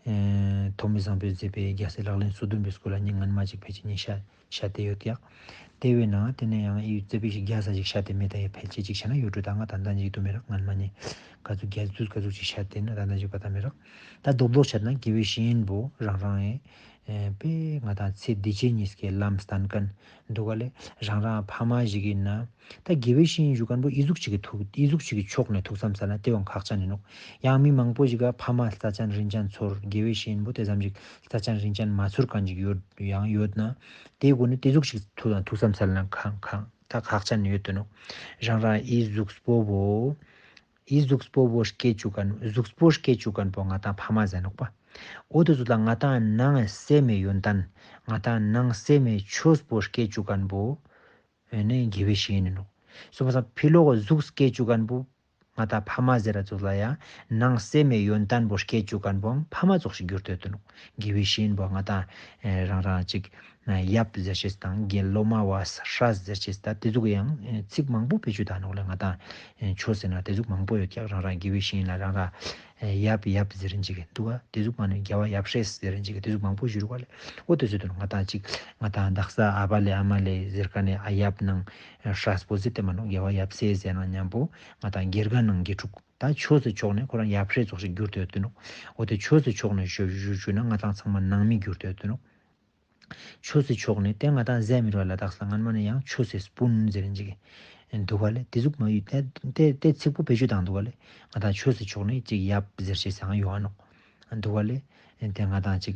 ཨེ་ཐོགས་མེད་བཟང་པོས་མཛད་པའི་རྒྱལ་སྲས་ལག་ལེན་སོ་བདུན་པའི་སྐོར་ལ་ཉིད་སྔན་མ་ཅིག་ཕལ་ཆེར་ཉིད་བཤད་བཤད་དེ་ཡོད་ཀྱག། དེ་བས་ན་དེ་ནས་ཡང་ཨི་རྩེ་པའི་ཞིག་རྒྱལ་ས་ཞིག་བཤད་དེ་མེད་ད་ཡ་ཕལ་ཆེར་ཅིག་བཤད་ན་ཡོད་འགྲོ། ད་ང་ད་ལྟ་ཅིག་ཏུ་མེད་རག། སྔན་མ་ཉིད་ག་ཚོད་རྒྱལ་ཚུལ་ག་ཚོད་ཅིག་བཤད་དེ་ན་ད་ལྟ་ཅིག་པ་ད་མེད་རག། ད་རྡོག་རྡོག་བཤད་ན་དགེ་བའི་བཤེས་གཉེན་པོ་རང་རང་ཨེ་ཨེ་པེ་ང་ཏང་ཚེ་འདི་ཕྱི་གཉིས་ཀའི་ལམ་བསྟན་མཁན་འདུག་ག་ལེ། རང་རང་ཕ་མ་ཞིག་ཡིན་ན། ད་དགེ་བའི་བཤེས་གཉེན་ཞུ་མཁན་པོ་ཨི་ཟུག་ཅིག་གི་ཐུག་ཨི་ཟུག་ཅིག་གི་ཕྱོགས་ནས་ཐུགས་བསམ་སལ་ན་དེ་བའང་ཁག་ཅན་ཡིན་ནོག། ཡང་མི་མང་པོ་ཞིག་ག་ཕ་མ་རྩ་ཅན་རིན་ཅན་ཚོར། དགེ་བའི་བཤེས་གཉེན་པོ་དེ་ཙམ་ཞིག་རྩ་ཅན་རིན་ཅན་མ་ཚོར་མཁན་ཞིག་ཡོད་ཡང་ཡོད་ན། དེའི་སྒོ་ནས་དེ་ཟུག་ཅིག་ཐུགས་དང་ཐུགས་བསམ་སལ་ན་ཁག་ཁག་ད་ཁག་ཅན་ཡོད་དོ་ནོག། རང་རང་ཨི་གཟུགས་པོ་བོ་ཨི་གཟུགས་པོ་བོ་སྐྱེ་བཅུག་མཁན་གཟུགས་པོ་སྐྱེ་བཅུག་མཁན་པོ་ང་ཏང་ཕ་མ་ཟེར་ནོག་པ། འོ་དེ་ཟུག་ལ་ང་ཏང་ནང་སེམས་མའི་ཡོན་ཏན་ང་ཏང་ནང་སེམས་མའི་ཆོས་པོ་སྐྱེ་བཅུག་མཁན་པོ་ཨེ་ནི་དགེ་བའི་བཤེས་གཉེན་ཡིན་ནོག། སོ་མ་སང་ཕི་ལོག་གཟུགས་སྐྱེ་བཅུག་མཁན་པོ་ང་ཏང་ཕ་མ་ཟེར་ར་ཚོགས་ལ་ཡང་ནང་སེམས་མའི་ཡོན་ཏན་པོ་སྐྱེ་བཅུག་མཁན་པོའང་ཕ་མ་ཙོགས་ཤིག་གྱུར་ཏེ་ཡོད་དོ་ནོག། དགེ་བའི་བཤེས་གཉེན་པོ་ང་ཏང་ཨེ་རང་རང་ཅིག་ཡབ་ཟེར་ཅེས་དང་དགེ་སློབ་མ་བ་སྲས་ཟེར་ཅེས་ད་དེ་ཟུག་ཡང་ཨེ་ཚིག་མང་པོ་བེད་སྤྱོད་བཏང་ནོག་ལེ། ང་ཏང་ཨེ་ཆོས་ཟེར་ན་དེ་ཟུག་མང་པོ་ཡོད་ཀྱག། རང་རང་དགེ་བའི་བཤེས་གཉེན་ལ་རང་རང་ཡབ་ཡབ་ཟེར་རིན་ཅིག་འདུག་ག། དེ་ཟུག་མ་ནེ་རྒྱལ་བ་ཡབ་སྲས་ཟེར་རིན་ཅིག་དེ་ཟུག་མང་པོ་ཞུ་རུག་ག་ལེ། འོ་དེ་ཟུག་དུ་ང་ཏང་ཅིག་ང་ཏང་དག་ས་ཨ་བ་ལེ་ཨ་མ་ལེ་ཟེར་མཁན་ནི་ཨ་ཡབ་ནང་སྲས་པོ་ཟེར་ཏེ་མ་ནོག། རྒྱལ་བ་ཡབ་སྲས་ཟེར་ན་མཉམ་པོ་ང་ཏང་དགེ་རྒན་ནང་དགེ་ཕྲུག་ད་ཆོས་སི་ཕྱོགས་ནས་ཁོ་རང་ཡབ་སྲས་ཙོགས་ཤིག་གྱུར་ཏེ་ཡོད་དོ་ནོག། འོ་དེ་ཆོས་སི་ཕྱོགས་ནས་ཞུ་ཞུ་ཞུ་ན་ང་ཏང་ཚང་མ་ནང་མི་གྱུར་ཏེ་ཡོད་དོ་ནོག། ཆོས་སི་ཕྱོགས་ནས་དེ་ང་ཏང་ཟེར་མི་རུང་བ་ལ་དག་ས་སྔན་མ་ནས་ཡང་ཆོས་སི་སྤུན་ཟེར་རིན་ཅིག་འདུག་ག་ལེ། དེ་ཟུག་མ་ཡོད་དེ་དེ་དེ་ཚིག་པོ་བེད་སྤྱོད་བཏང་འདུག་ག་ལེ། ང་ཏང་ཆོས་སི་ཕྱོགས་ནས་ཅིག་ཡབ་ཟེར་ཅེས་སང་ཡོང་ང་ནོག་འདུག་ག་ལེ། དེ་ང་ཏང་ཅིག་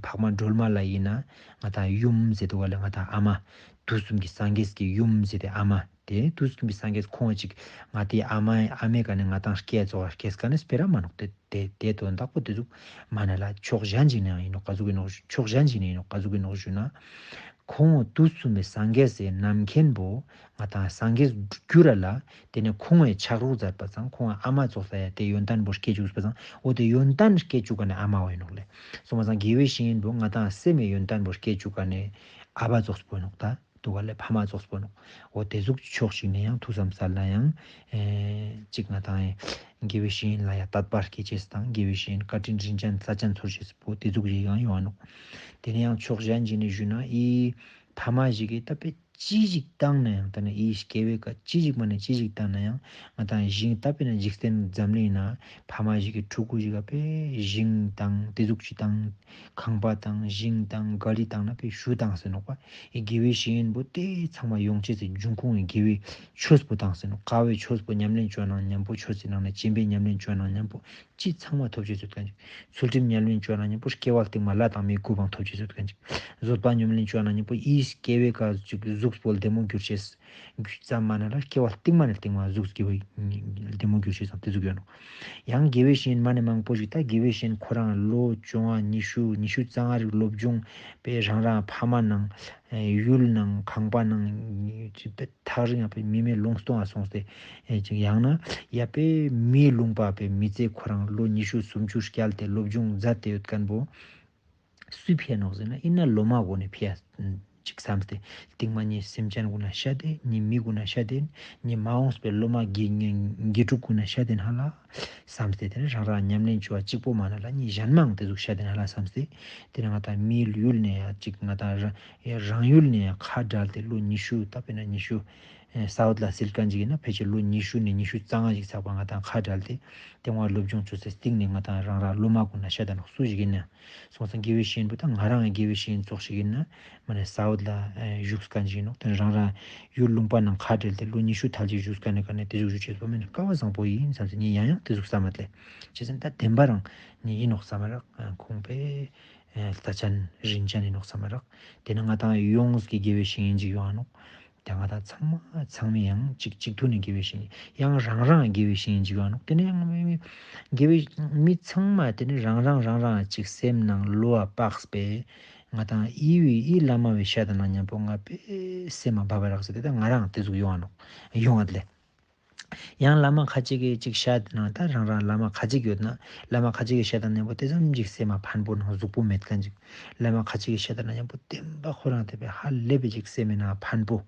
འཕགས་མ་སྒྲོལ་མ་ལ་ཡིན་ན་ང་ཏང་ཡུམ་ཟེར་འདུག་ག་ལེ། ང་ཏང་ཨ་མ་དུས་གསུམ་གྱི་སངས་རྒྱས་ཀྱི་ཡུམ་ཟེར་ཏེ་ཨ་མ། དེ་དུས་གསུམ་གྱི་སངས་རྒྱས་ཁོང་ཅིག་ང་ཏི་ཨ་མ་ཨ་མའི་ཀ་ནེ་ང་ཏང་སྐྱེ་ཙོགས་སྐྱེས་ཀ་ནེ་སྤེ་ར་མ་ནོག། དེ་དེ་དེ་དོན་དག་པོ་དེ་ཟུག་མ་ནེ་ལ་ཕྱོགས་གཞན་ཅིག་ནེ་ཡང་ཡིན་ནོག། ག་ཟུག་ཡིན་ནོག་ཕྱོགས་གཞན་ཅིག་ནེ་ཡིན་ནོག། ག་ཟུག་ཡིན་ནོག་ཞུ་ན། ཁོང་དུས་གསུམ་པའི་སངས་རྒྱས་སི་རྣམ་མཁྱེན་པོ་ང་ཏང་སངས་རྒྱས་གྱུར་ར་ལ་དེ་ནེ་ཁོང་ངི་ཕྱག་རོགས་མཛད་པ་ཙང་ཁོང་ཨ་མ་ཙོགས་ས་ཡ་དེ་ཡོན་ཏན་པོ་སྐྱེ་བཅུག་པ་ཙང་འོ་དེ་ཡོན་ཏན་སྐྱེ་བཅུག་ཀ་ནེ་ཨ་མ་བོ་ཡིན་ནོག་ལེ། སོང་པ་ཙང་དགེ་བའི་བཤེས་གཉེན་པོ་ང་ཏང་སེམས་མའི་ཡོན་ཏན་པོ་སྐྱེ་བཅུག་ཀ་ནེ་ཨ་བ་ཙོགས་པོ་ཡིན་ནོག་ད། འདུག་ག་ལེ། ཕ་མ་ཙོགས་པོ་ནོག། འོ་དེ་ཟུག་ཕྱོགས་ཤིག་ནེ་ཡང་ཐུགས་བསམ་སལ་ན་ཡང་ཨེ་ཅིག་ང་ཏང་ཨེ་དགེ་བའི་བཤེས་གཉེན་ལ་ཡང་དད་པ་སྐྱེ་ཅེས་དང་དགེ་བའི་བཤེས་གཉེན་བཀའ་དྲིན་རིན་ཅན་རྩ་ཅན་ཚོར་ཅེས་པོ་དེ་ཟུག་ཞིག་ཡང་ཡོང་ང་ནོག། དེ་ནེ་ཡང་ཕྱོགས་གཞན་ཞིག་ནེ་ཞུ་ན་ཨི་ཕ་མ་ཞིག་གི་ད་པེ་ཅི་ཞིག་བཏང་ན་ཡང་ད་ནི་ཨི་སྐྱེ་བའི་ཀ་ཅི་ཞིག་མ་ནེ་ཅི་ཞིག་བཏང་ན་ཡང་ང་ཏང་ཞིང་ད་པེ་ན་འཇིག་རྟེན་འཛམ་གླིང་ན་ཕ་མ་ཞིག་གི་ཕྲུ་གུ་ཞིག་ག་པེ་ཞིང་དང་དེ་ཟུག་ཅིག་དང་ཁང་པ་དང་ཞིང་དང་ག་ལི་དང་ན་པེ་ཞུ་དང་ཟེར་ནོག་པ། ཨི་དགེ་བའི་བཤེས་གཉེན་པོ་དེ་ཚང་མ་ཡོང་ཅེས་སི་འབྱུང་ཁུངས་ཨི་དགེ་བའི་ཆོས་པོ་དང་ཟེར་ནོག། དགའ་བའི་ཆོས་པོ་ཉམས་ལེན་བཅོ་ན་མཉམ་པོ་ཆོས་སི་ནང་ནེ་སྦྱིན་པའི་ཉམས་ལེན་བཅོ་ན་མཉམ་པོ་ཅི་ཚང་མ་ཐོབ་ཅེས་ཡོད་ཁན་ཅིག། ཚུལ་ཁྲིམས་ཉམས་ལེན་བཅོ་ན་མཉམ་པོ་སྐྱེ་བ་སྟིང་མ་ལྷ་དང་མིའི་གོ་འཕང་ཐོབ་ཅེས་ཡོད་ཁན་ཅིག། བཟོད་པ་ཉམས་ལེན་བཅོ་ན་མཉམ་པོ་ཨི་སྐྱེ་བའི་ཀ་ཅིག་གཟུགས་པོ་ལྡེ་མོ་གྱུར་ཅེས། ཙམ་མ་ནེ་ལ་སྐྱེ་བ་སྟིང་མ་ནེ་སྟིང་མ་གཟུགས་སྐྱེ་བ་ལྡེ་མོ་གྱུར་ཅེས་སང་དེ་ཟུག་ཡོད་ནོག། ཡང་དགེ་བའི་བཤེས་གཉེན་མ་ནེ་མང་པོ་ཞིག་ད་དགེ་བའི་བཤེས་གཉེན་ཁོ་རང་ལོ་བཅོ་ལྔ་ཉི་ཤུ་ཉི་ཤུ་རྩ་ལྔ་རིག་སློབ་སྦྱོང་པེ་རང་རང་ཕ་མ་ནང་ཡུལ་ནང་ཁང་པ་ནང་ཐག་རིང་ཡ་པེ་མི་མེད་ལུང་སྟོང་ང་སོང་སྟེ་ཅིག་ཡང་ན་ཡ་པེ་མིའི་ལུང་པ་པེ་མི་ཚེ་ཁོ་རང་ལོ་ཉི་ཤུ་སུམ་ཅུ་བསྐྱལ་ཏེ་སློབ་སྦྱོང་མཛད་དེ་ཡོད་ཁན་པོ། སུས་ཕི་ཡ་ནོག་ཟེར་ན་ཨིན་ན་སློབ་མ་གུན་ནི་ཕི་ཡ་ ཅིག་བསམས་ཏེ། སྟིང་མ་ངའི་སེམས་ཅན་གུན་ན་ཤད་དེ་ངའི་མི་གུན་ན་ཤད་དེ་ངའི་མ་འོངས་པའི་སློབ་མ་དགེ་དགེ་དགེ་ཕྲུག་གུན་ན་ཤད་དེ་ཧ་ལ་བསམས་ཏེ་དེ་ནས་རང་རང་ཉམས་ལེན་བཅོ་བ་གཅིག་པོ་མ་ན་ལ་ངའི་གཞན་མའང་དེ་ཟུག་ཤད་དེ་ཧ་ལ་བསམས་ཏེ། དེ་ནས་ང་ཏང་མིའི་ཡུལ་ནས་ཡང་ཅིག་ང་ཏང་རང་ཡུལ་ནས་ཡང་ཁ་བྲལ་ཏེ་ལོ་ཉི་ཤུ་ད་དཔེར་ན་ཉི་ཤུ་ས་འོག་ལ་སིལ་མཁན་ཅིག་ཡིན་ན་ཕལ་ཆེར་ལོ་ཉི་ཤུ་ནས་ཉི་ཤུ་རྩ་ལྔ་ཞིག་ཚགས་པ་ང་ཏང་ཁ་བྲལ་ཏེ་དེ་ང་སློབ་སྦྱོང་བཅོས་ཏེ་སྟིང་ནས་ང་ཏང་རང་རང་སློབ་མ་གུན་ན་ཤད་དེ་ནོག་སུ་ཞིག་ཡིན་ན། སོང་ཙང་དགེ་བའི་བཤེས་གཉེན་པོ་ད་ང་རང་དགེ་བའི་བཤེས་གཉེན་ཙོགས་ཤིག་ཡིན་ན་མ་ནས་ས་འོག་ལ་བཞུགས་མཁན་ཅིག་ཡིན་ནོག་དེ་རང་རང་ཡུལ་ལུང་པ་ནང་ཁ་བྲལ་ཏེ་ལོ་ཉི་ཤུ་ཐལ་ཅིག་བཞུགས་མཁན་ནི་ཀ་ནས་དེ་ཟུག་བཞུགས་ཅེས་པོ་མིན་སྐལ་བ་བཟང་པོ་ཡིན་བསམས་ཏེ་ངས་ཡང་ཡང་དེ་ཟུག་བསམ་མ་ལེ། ཅི་ཟེར་ན་ད་བདེན་པ་རང་ནི་ཡིན་ནོག་བསམ་མ་རག་ཁོང་པའི་ལྟ་ཅན་རིན་ཅན་ཡིན་ནོག་བསམ་མ་རག་དེ་ནི་ང་ཏང་ཡོངས་ཀྱི་དགེ་བའི་བཤེས་གཉེན་ཅིག་ཡོང་ང་ནོག་དེ་ང་ཏང་ཚང་མ་ཚང་མས་ཡང་གཅིག་གཅིག་ཐུག་ནས་དགེ་བའི་བཤེས་གཉེན་ཡང་རང་རང་དགེ་བའི་བཤེས་གཉེན་ཅིག་ཡོང་ང་ནོག་དེ་ནས་ཡང་མི་མི་དགེ་བའི་མི་ཚང་མ་དེ་ནས་རང་རང་རང་རང་གཅིག་སེམས་ནང་བློ་བ་དཔག་པས་ང་ཏང་ཨི་བི་ཨི་བླ་མ་བའི་ཤད་དེ་ན་མཉམ་པོ་ང་པའི་སེམས་མ་བབ་པ་རག་ཟེར་ཏེ་ད་ང་རང་དེ་ཟུག་ཡོང་ང་ནོག་ཡོང་ང་ལེ། ཡང་བླ་མ་ཁ་ཅིག་གིས་ཅིག་ཤད་དེ་ན་ད་རང་རང་བླ་མ་ཁ་ཅིག་ཡོད་ན་བླ་མ་ཁ་ཅིག་གིས་ཤད་དེ་ན་མཉམ་པོ་དེ་ཙམ་ཅིག་སེམས་མ་ཕན་པོ་ནང་གཟུགས་པོ་མེད་མཁན་ཅིག་བླ་མ་ཁ་ཅིག་གིས་ཤད་དེ་ན་མཉམ་པོ་བདེན་པ་ཁོ་རང་དེ་པའི་ཧ་ལས་པའི་ཅིག་སེམས་མེད་ན་ཕན་པོ་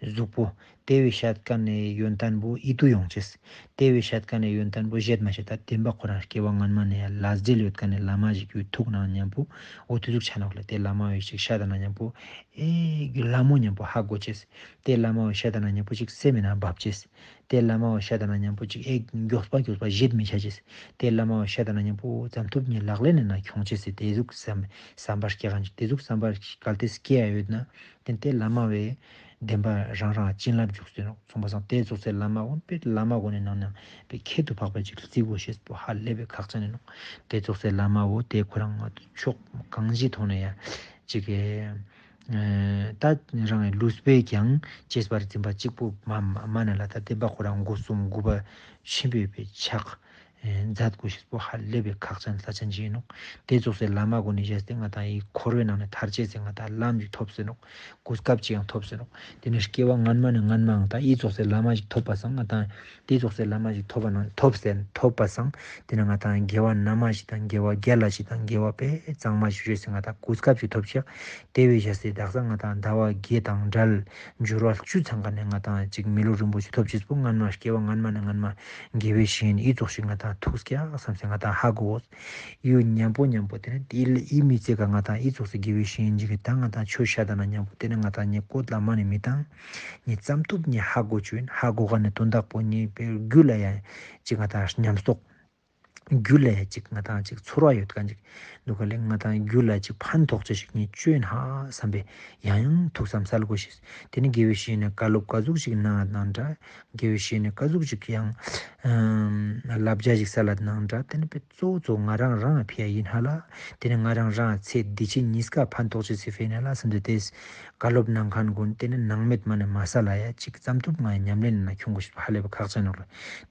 གཟུགས་པོ་དེ་བའི་ཤད་མཁན་ནི་ཡོན་ཏན་པོ་ཡིད་དུ་ཡོང་ཅེས། དེ་བའི་ཤད་མཁན་ནི་ཡོན་ཏན་པོ་བཞེད་མ་ཤེས་ད་བདེན་པ་ཁོ་རང་སྐྱེ་བ་སྔན་མ་ནས་ཡང་ལས་འབྲེལ་ཡོད་མཁན་ནི་བླ་མ་ཞིག་གི་ཐུག་ན་མཉམ་པོ་འོ་དེ་ཟུག་ཆ་ནོག་ལེ། དེ་བླ་མ་བའི་ཅིག་ཤད་དེ་ན་མཉམ་པོ་ཨེ་གི་ལ་མོ་མཉམ་པོ་ཧ་གོ་ཅེས། དེ་བླ་མ་བའི་ཤད་དེ་ན་མཉམ་པོ་ཅིག་སེམས་མེད་ན་བབ་ཅེས། དེ་བླ་མ་བའི་ཤད་དེ་ན་མཉམ་པོ་ཅིག་ཨེ་མགྱོགས་པ་མགྱོགས་པ་བཞེད་མི་ཆ་ཅེས། དེ་བླ་མ་བའི་ཤད་དེ་ན་མཉམ་པོ་ཙམ་ཐུབ་ནི་ལག་ལེན་ནི་ན་ཁྱོང་ཅེས་སི་དེ་ཟུག་བསམ་བསམ་པ་སྐྱེ་ག་འཇུག་དེ་ཟུག་བསམ་པ་གལ་ཏེ་སྐྱེ་ཡ་ཡོད་ན་དེ་དེ་བླ་མ་བའི་བདེན་པ་རང་རང་བྱིན་རླབས་འཇུག་སྟེ་ནོག་སོང་པ་སང་དེ་ཙོགས་སེ་བླ་མ་འོན་པའི་བླ་མ་གོ་ནས་ནང་ནས་པའི་ཁྱད་དུ་འཕགས་པའི་ཅིག་རྩི་དགོས་ཤེས་པོ་ཧ་ལས་པའི་ཁག་ཅན་ཡིན་ནོག་དེ་ཙོགས་སེ་བླ་མ་བོ་དེ་ཁོ་རང་ཕྱོགས་གང་ཅིའི་ཐོག་ནས་ཡ་ཅིག་གི་ད་རང་ལུས་པའི་ཀྱང་གཅེས་པར་འཛིན་པ་གཅིག་པུ་མ་མ་མ་ན་ལ་ད་བདེན་པ་ཁོ་རང་སྒོ་གསུམ་དགུ་པ་ཆེན་པོའི་པའི་ཕྱག་མཛད་དགོས་ཤེས་པོ་ཧ་ལས་པའི་ཁག་ཅན་ལྷ་ཅན་ཅིག་ཡིན་ནོག་དེ་ཙོགས་སེ་བླ་མ་གོ་ནས་བཞག་སྟེ་ང་ཏང་ཡི་འཁོར་བའི་ནང་ནས་ཐར་ཅེས་སེ་ང་ཏང་ལམ་ཅིག་ཐོབ་སེ་ནོག་གོ་སྐབས་ཅིག་ཡང་ཐོབ་སེ་ནོག་དེ་ནས་སྐྱེ་བ་སྔན་མ་ནས་སྔན་མའང་ད་ཨི་ཙོགས་སེ་བླ་མ་ཞིག་ཐོབ་པ་སང་ང་ཏང་དེ་ཙོགས་སེ་བླ་མ་ཞིག་ཐོབ་པ་ན་ཐོབ་སེ་ཐོབ་པ་སང་དེ་ནས་ང་ཏང་དགེ་བ་རྣལ་མ་ཞིག་དང་དགེ་བ་རྒྱལ་ལ་ཞིག་དང་དགེ་བ་དཔེ་གཙང་མ་ཞིག་ཞུས་སེ་ང་ཏང་གོ་སྐབས་ཅིག་ཐོབ་ཤག་དེ་བས་བཞག་སེ་དག་ས་ང་ཏང་ཟླ་བ་བརྒྱད་དང་བྲལ་འབྱོར་བ་བཅུ་ཚང་ཀ་ནས་ང་ཏང་ཅིག་མི་ལུས་རིན་པོ་ཆེ་ཐོབ་ཅེས་པོ་སྔན་མ་སྐྱེ་བ་སྔན་མ་ནས་སྔན་མ་དགེ་བའི་བཤེས་གཉེན་ཨི་ཙོགས་ཤིག་ང་ཏང་ཐུག་སྐྱག་བསམ་སེ་ང་ཏང་ཧ་གོ། ཡུལ་མཉམ་པོ་མཉམ་པོ་དེ་ནས་དེ་ལ་ཨི་མི་ཚེ་ག་ང་ཏང་ཨི་ཙོགས་སེ་དགེ་བའི་བཤེས་གཉེན་ཅིག་གི་ད་ང་ཏང་ཆོས་ཤད་དེ་ན་མཉམ་པོ་དེ་ནས་ང་ཏང་ངའི་བཀོད་ལ་མ་ནས་མི་བཏང་། ངའི་ཙམ་ཐུབ་ངའི་ཧ་གོ་ཆུ་ཡིན་ཧ་གོ་ག་ནས་དོན་དག་པོ་ངའི་པའི་རྒྱུད་ལ་ཡང་ཅིག་ང་ཏང་ཉམས་རྟོགས། རྒྱུད་ལ་ཡང་ཅིག་ང་ཏང་ཅིག་ཚོར་བ་ཡོད་མཁན་ཅིག་འདུག་ག་ལེ། ང་ཏང་རྒྱུད་ལ་ཅིག་ཕན་ཐོགས་ཅེས་ཤིག་ངའི་ཆུ་ཡིན་ཧ་བསམ་པའི་ཡང་ཡང་ཐུགས་བསམ་གསལ་དགོས་ཤེས། དེ་ནི་དགེ་བའི་བཤེས་གཉེན་བཀའ་སློབ་ག་ཟུག་ཅིག་གནང་ན་འདྲ། དགེ་བའི་བཤེས་གཉེན་བཀའ་ཟུག་ཅིག་ཡང་བསླབ་བྱ་ཞིག་སལ་ལ་གནང་འདྲ། དེ་ནི་པའི་གཙོ་བོ་གཙོ་བོ་ང་རང་རང་ཕི་ཡ་ཡིན་ཧ་ལ། དེ་ནི་ང་རང་རང་ཚེ་འདི་ཕྱི་གཉིས་ཀ་ཕན་ཐོགས་ཅེས་སི་ཕི་ཡ་ཡིན་ཧ་ལ་བསམ་སྟེ་དེས་བཀའ་སློབ་གནང་མཁན་ཀུན་དེ་ནི་སྣང་མེད་མ་ནས་མ་སལ་ལ་ཡ་ཅིག་ཙམ་ཐུབ་ང་ཡ་ཉམས་ལེན་ན་ཁྱོང་དགོས་ཤེས་པ་ཧ་ལས་པ་ཁག་ཅན་ནོག་ལ།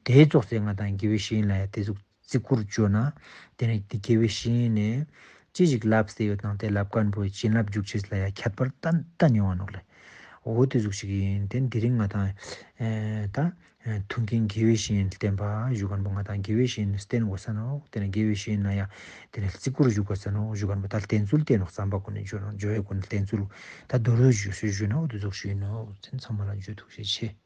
དེ་ཙོགས་སེ་ང་ཏང་དགེ་བའི་བཤེས་གཉེན་ལ་ཡ་དེ་ཟུག་བརྩི་བཀུར་བཅོ་ན། དེ་ནས་དེ་དགེ་བའི་བཤེས་གཉེན་ནས་ཅི་ཞིག་ལབ་སྟེ་ཡོད་ནང་དེ་ལབ་མཁན་པོའི་བྱིན་རླབས་འཇུག་ཅེས་ལ་ཡང་ཁྱད་པར་ཏན་ཏན་ཡོང་བ་ནོག་ལེ། འོ་དེ་ཟུག་ཞིག་ཡིན་དེ་དེ་རིང་ང་ཏང་ཨེ་ད་ཨེ་ཐུགས་མཁྱེན་དགེ་བའི་བཤེས་གཉེན་བསྟེན་པ་ཞུ་མཁན་པོ་ང་ཏང་དགེ་བའི་བཤེས་གཉེན་བསྟེན་དགོས་ས་ནོག་དེ་ནས་དགེ་བའི་བཤེས་གཉེན་ལ་ཡང་དེ་ནས་བརྩི་བཀུར་ཞུ་དགོས་ས་ནོག་ཞུ་མཁན་པོ་ད་བསྟེན་ཚུལ་བསྟེན་ནོག་བསམ་པ་ཀུན་ནས་བརྗོད་ནོག་བརྗོད་ཡས་ཀུན་ནས་བསྟེན་ཚུལ་ད་མདོར་བསྡུས་ཞུ་ཞུ་ཞུ་ན་འོ་དེ་ཟུག་ཞུ་ཡིན་ནོག་བཙན་ཚང་མ་ལ་འཇུ་ཐུགས་རྗེ་ཆེ།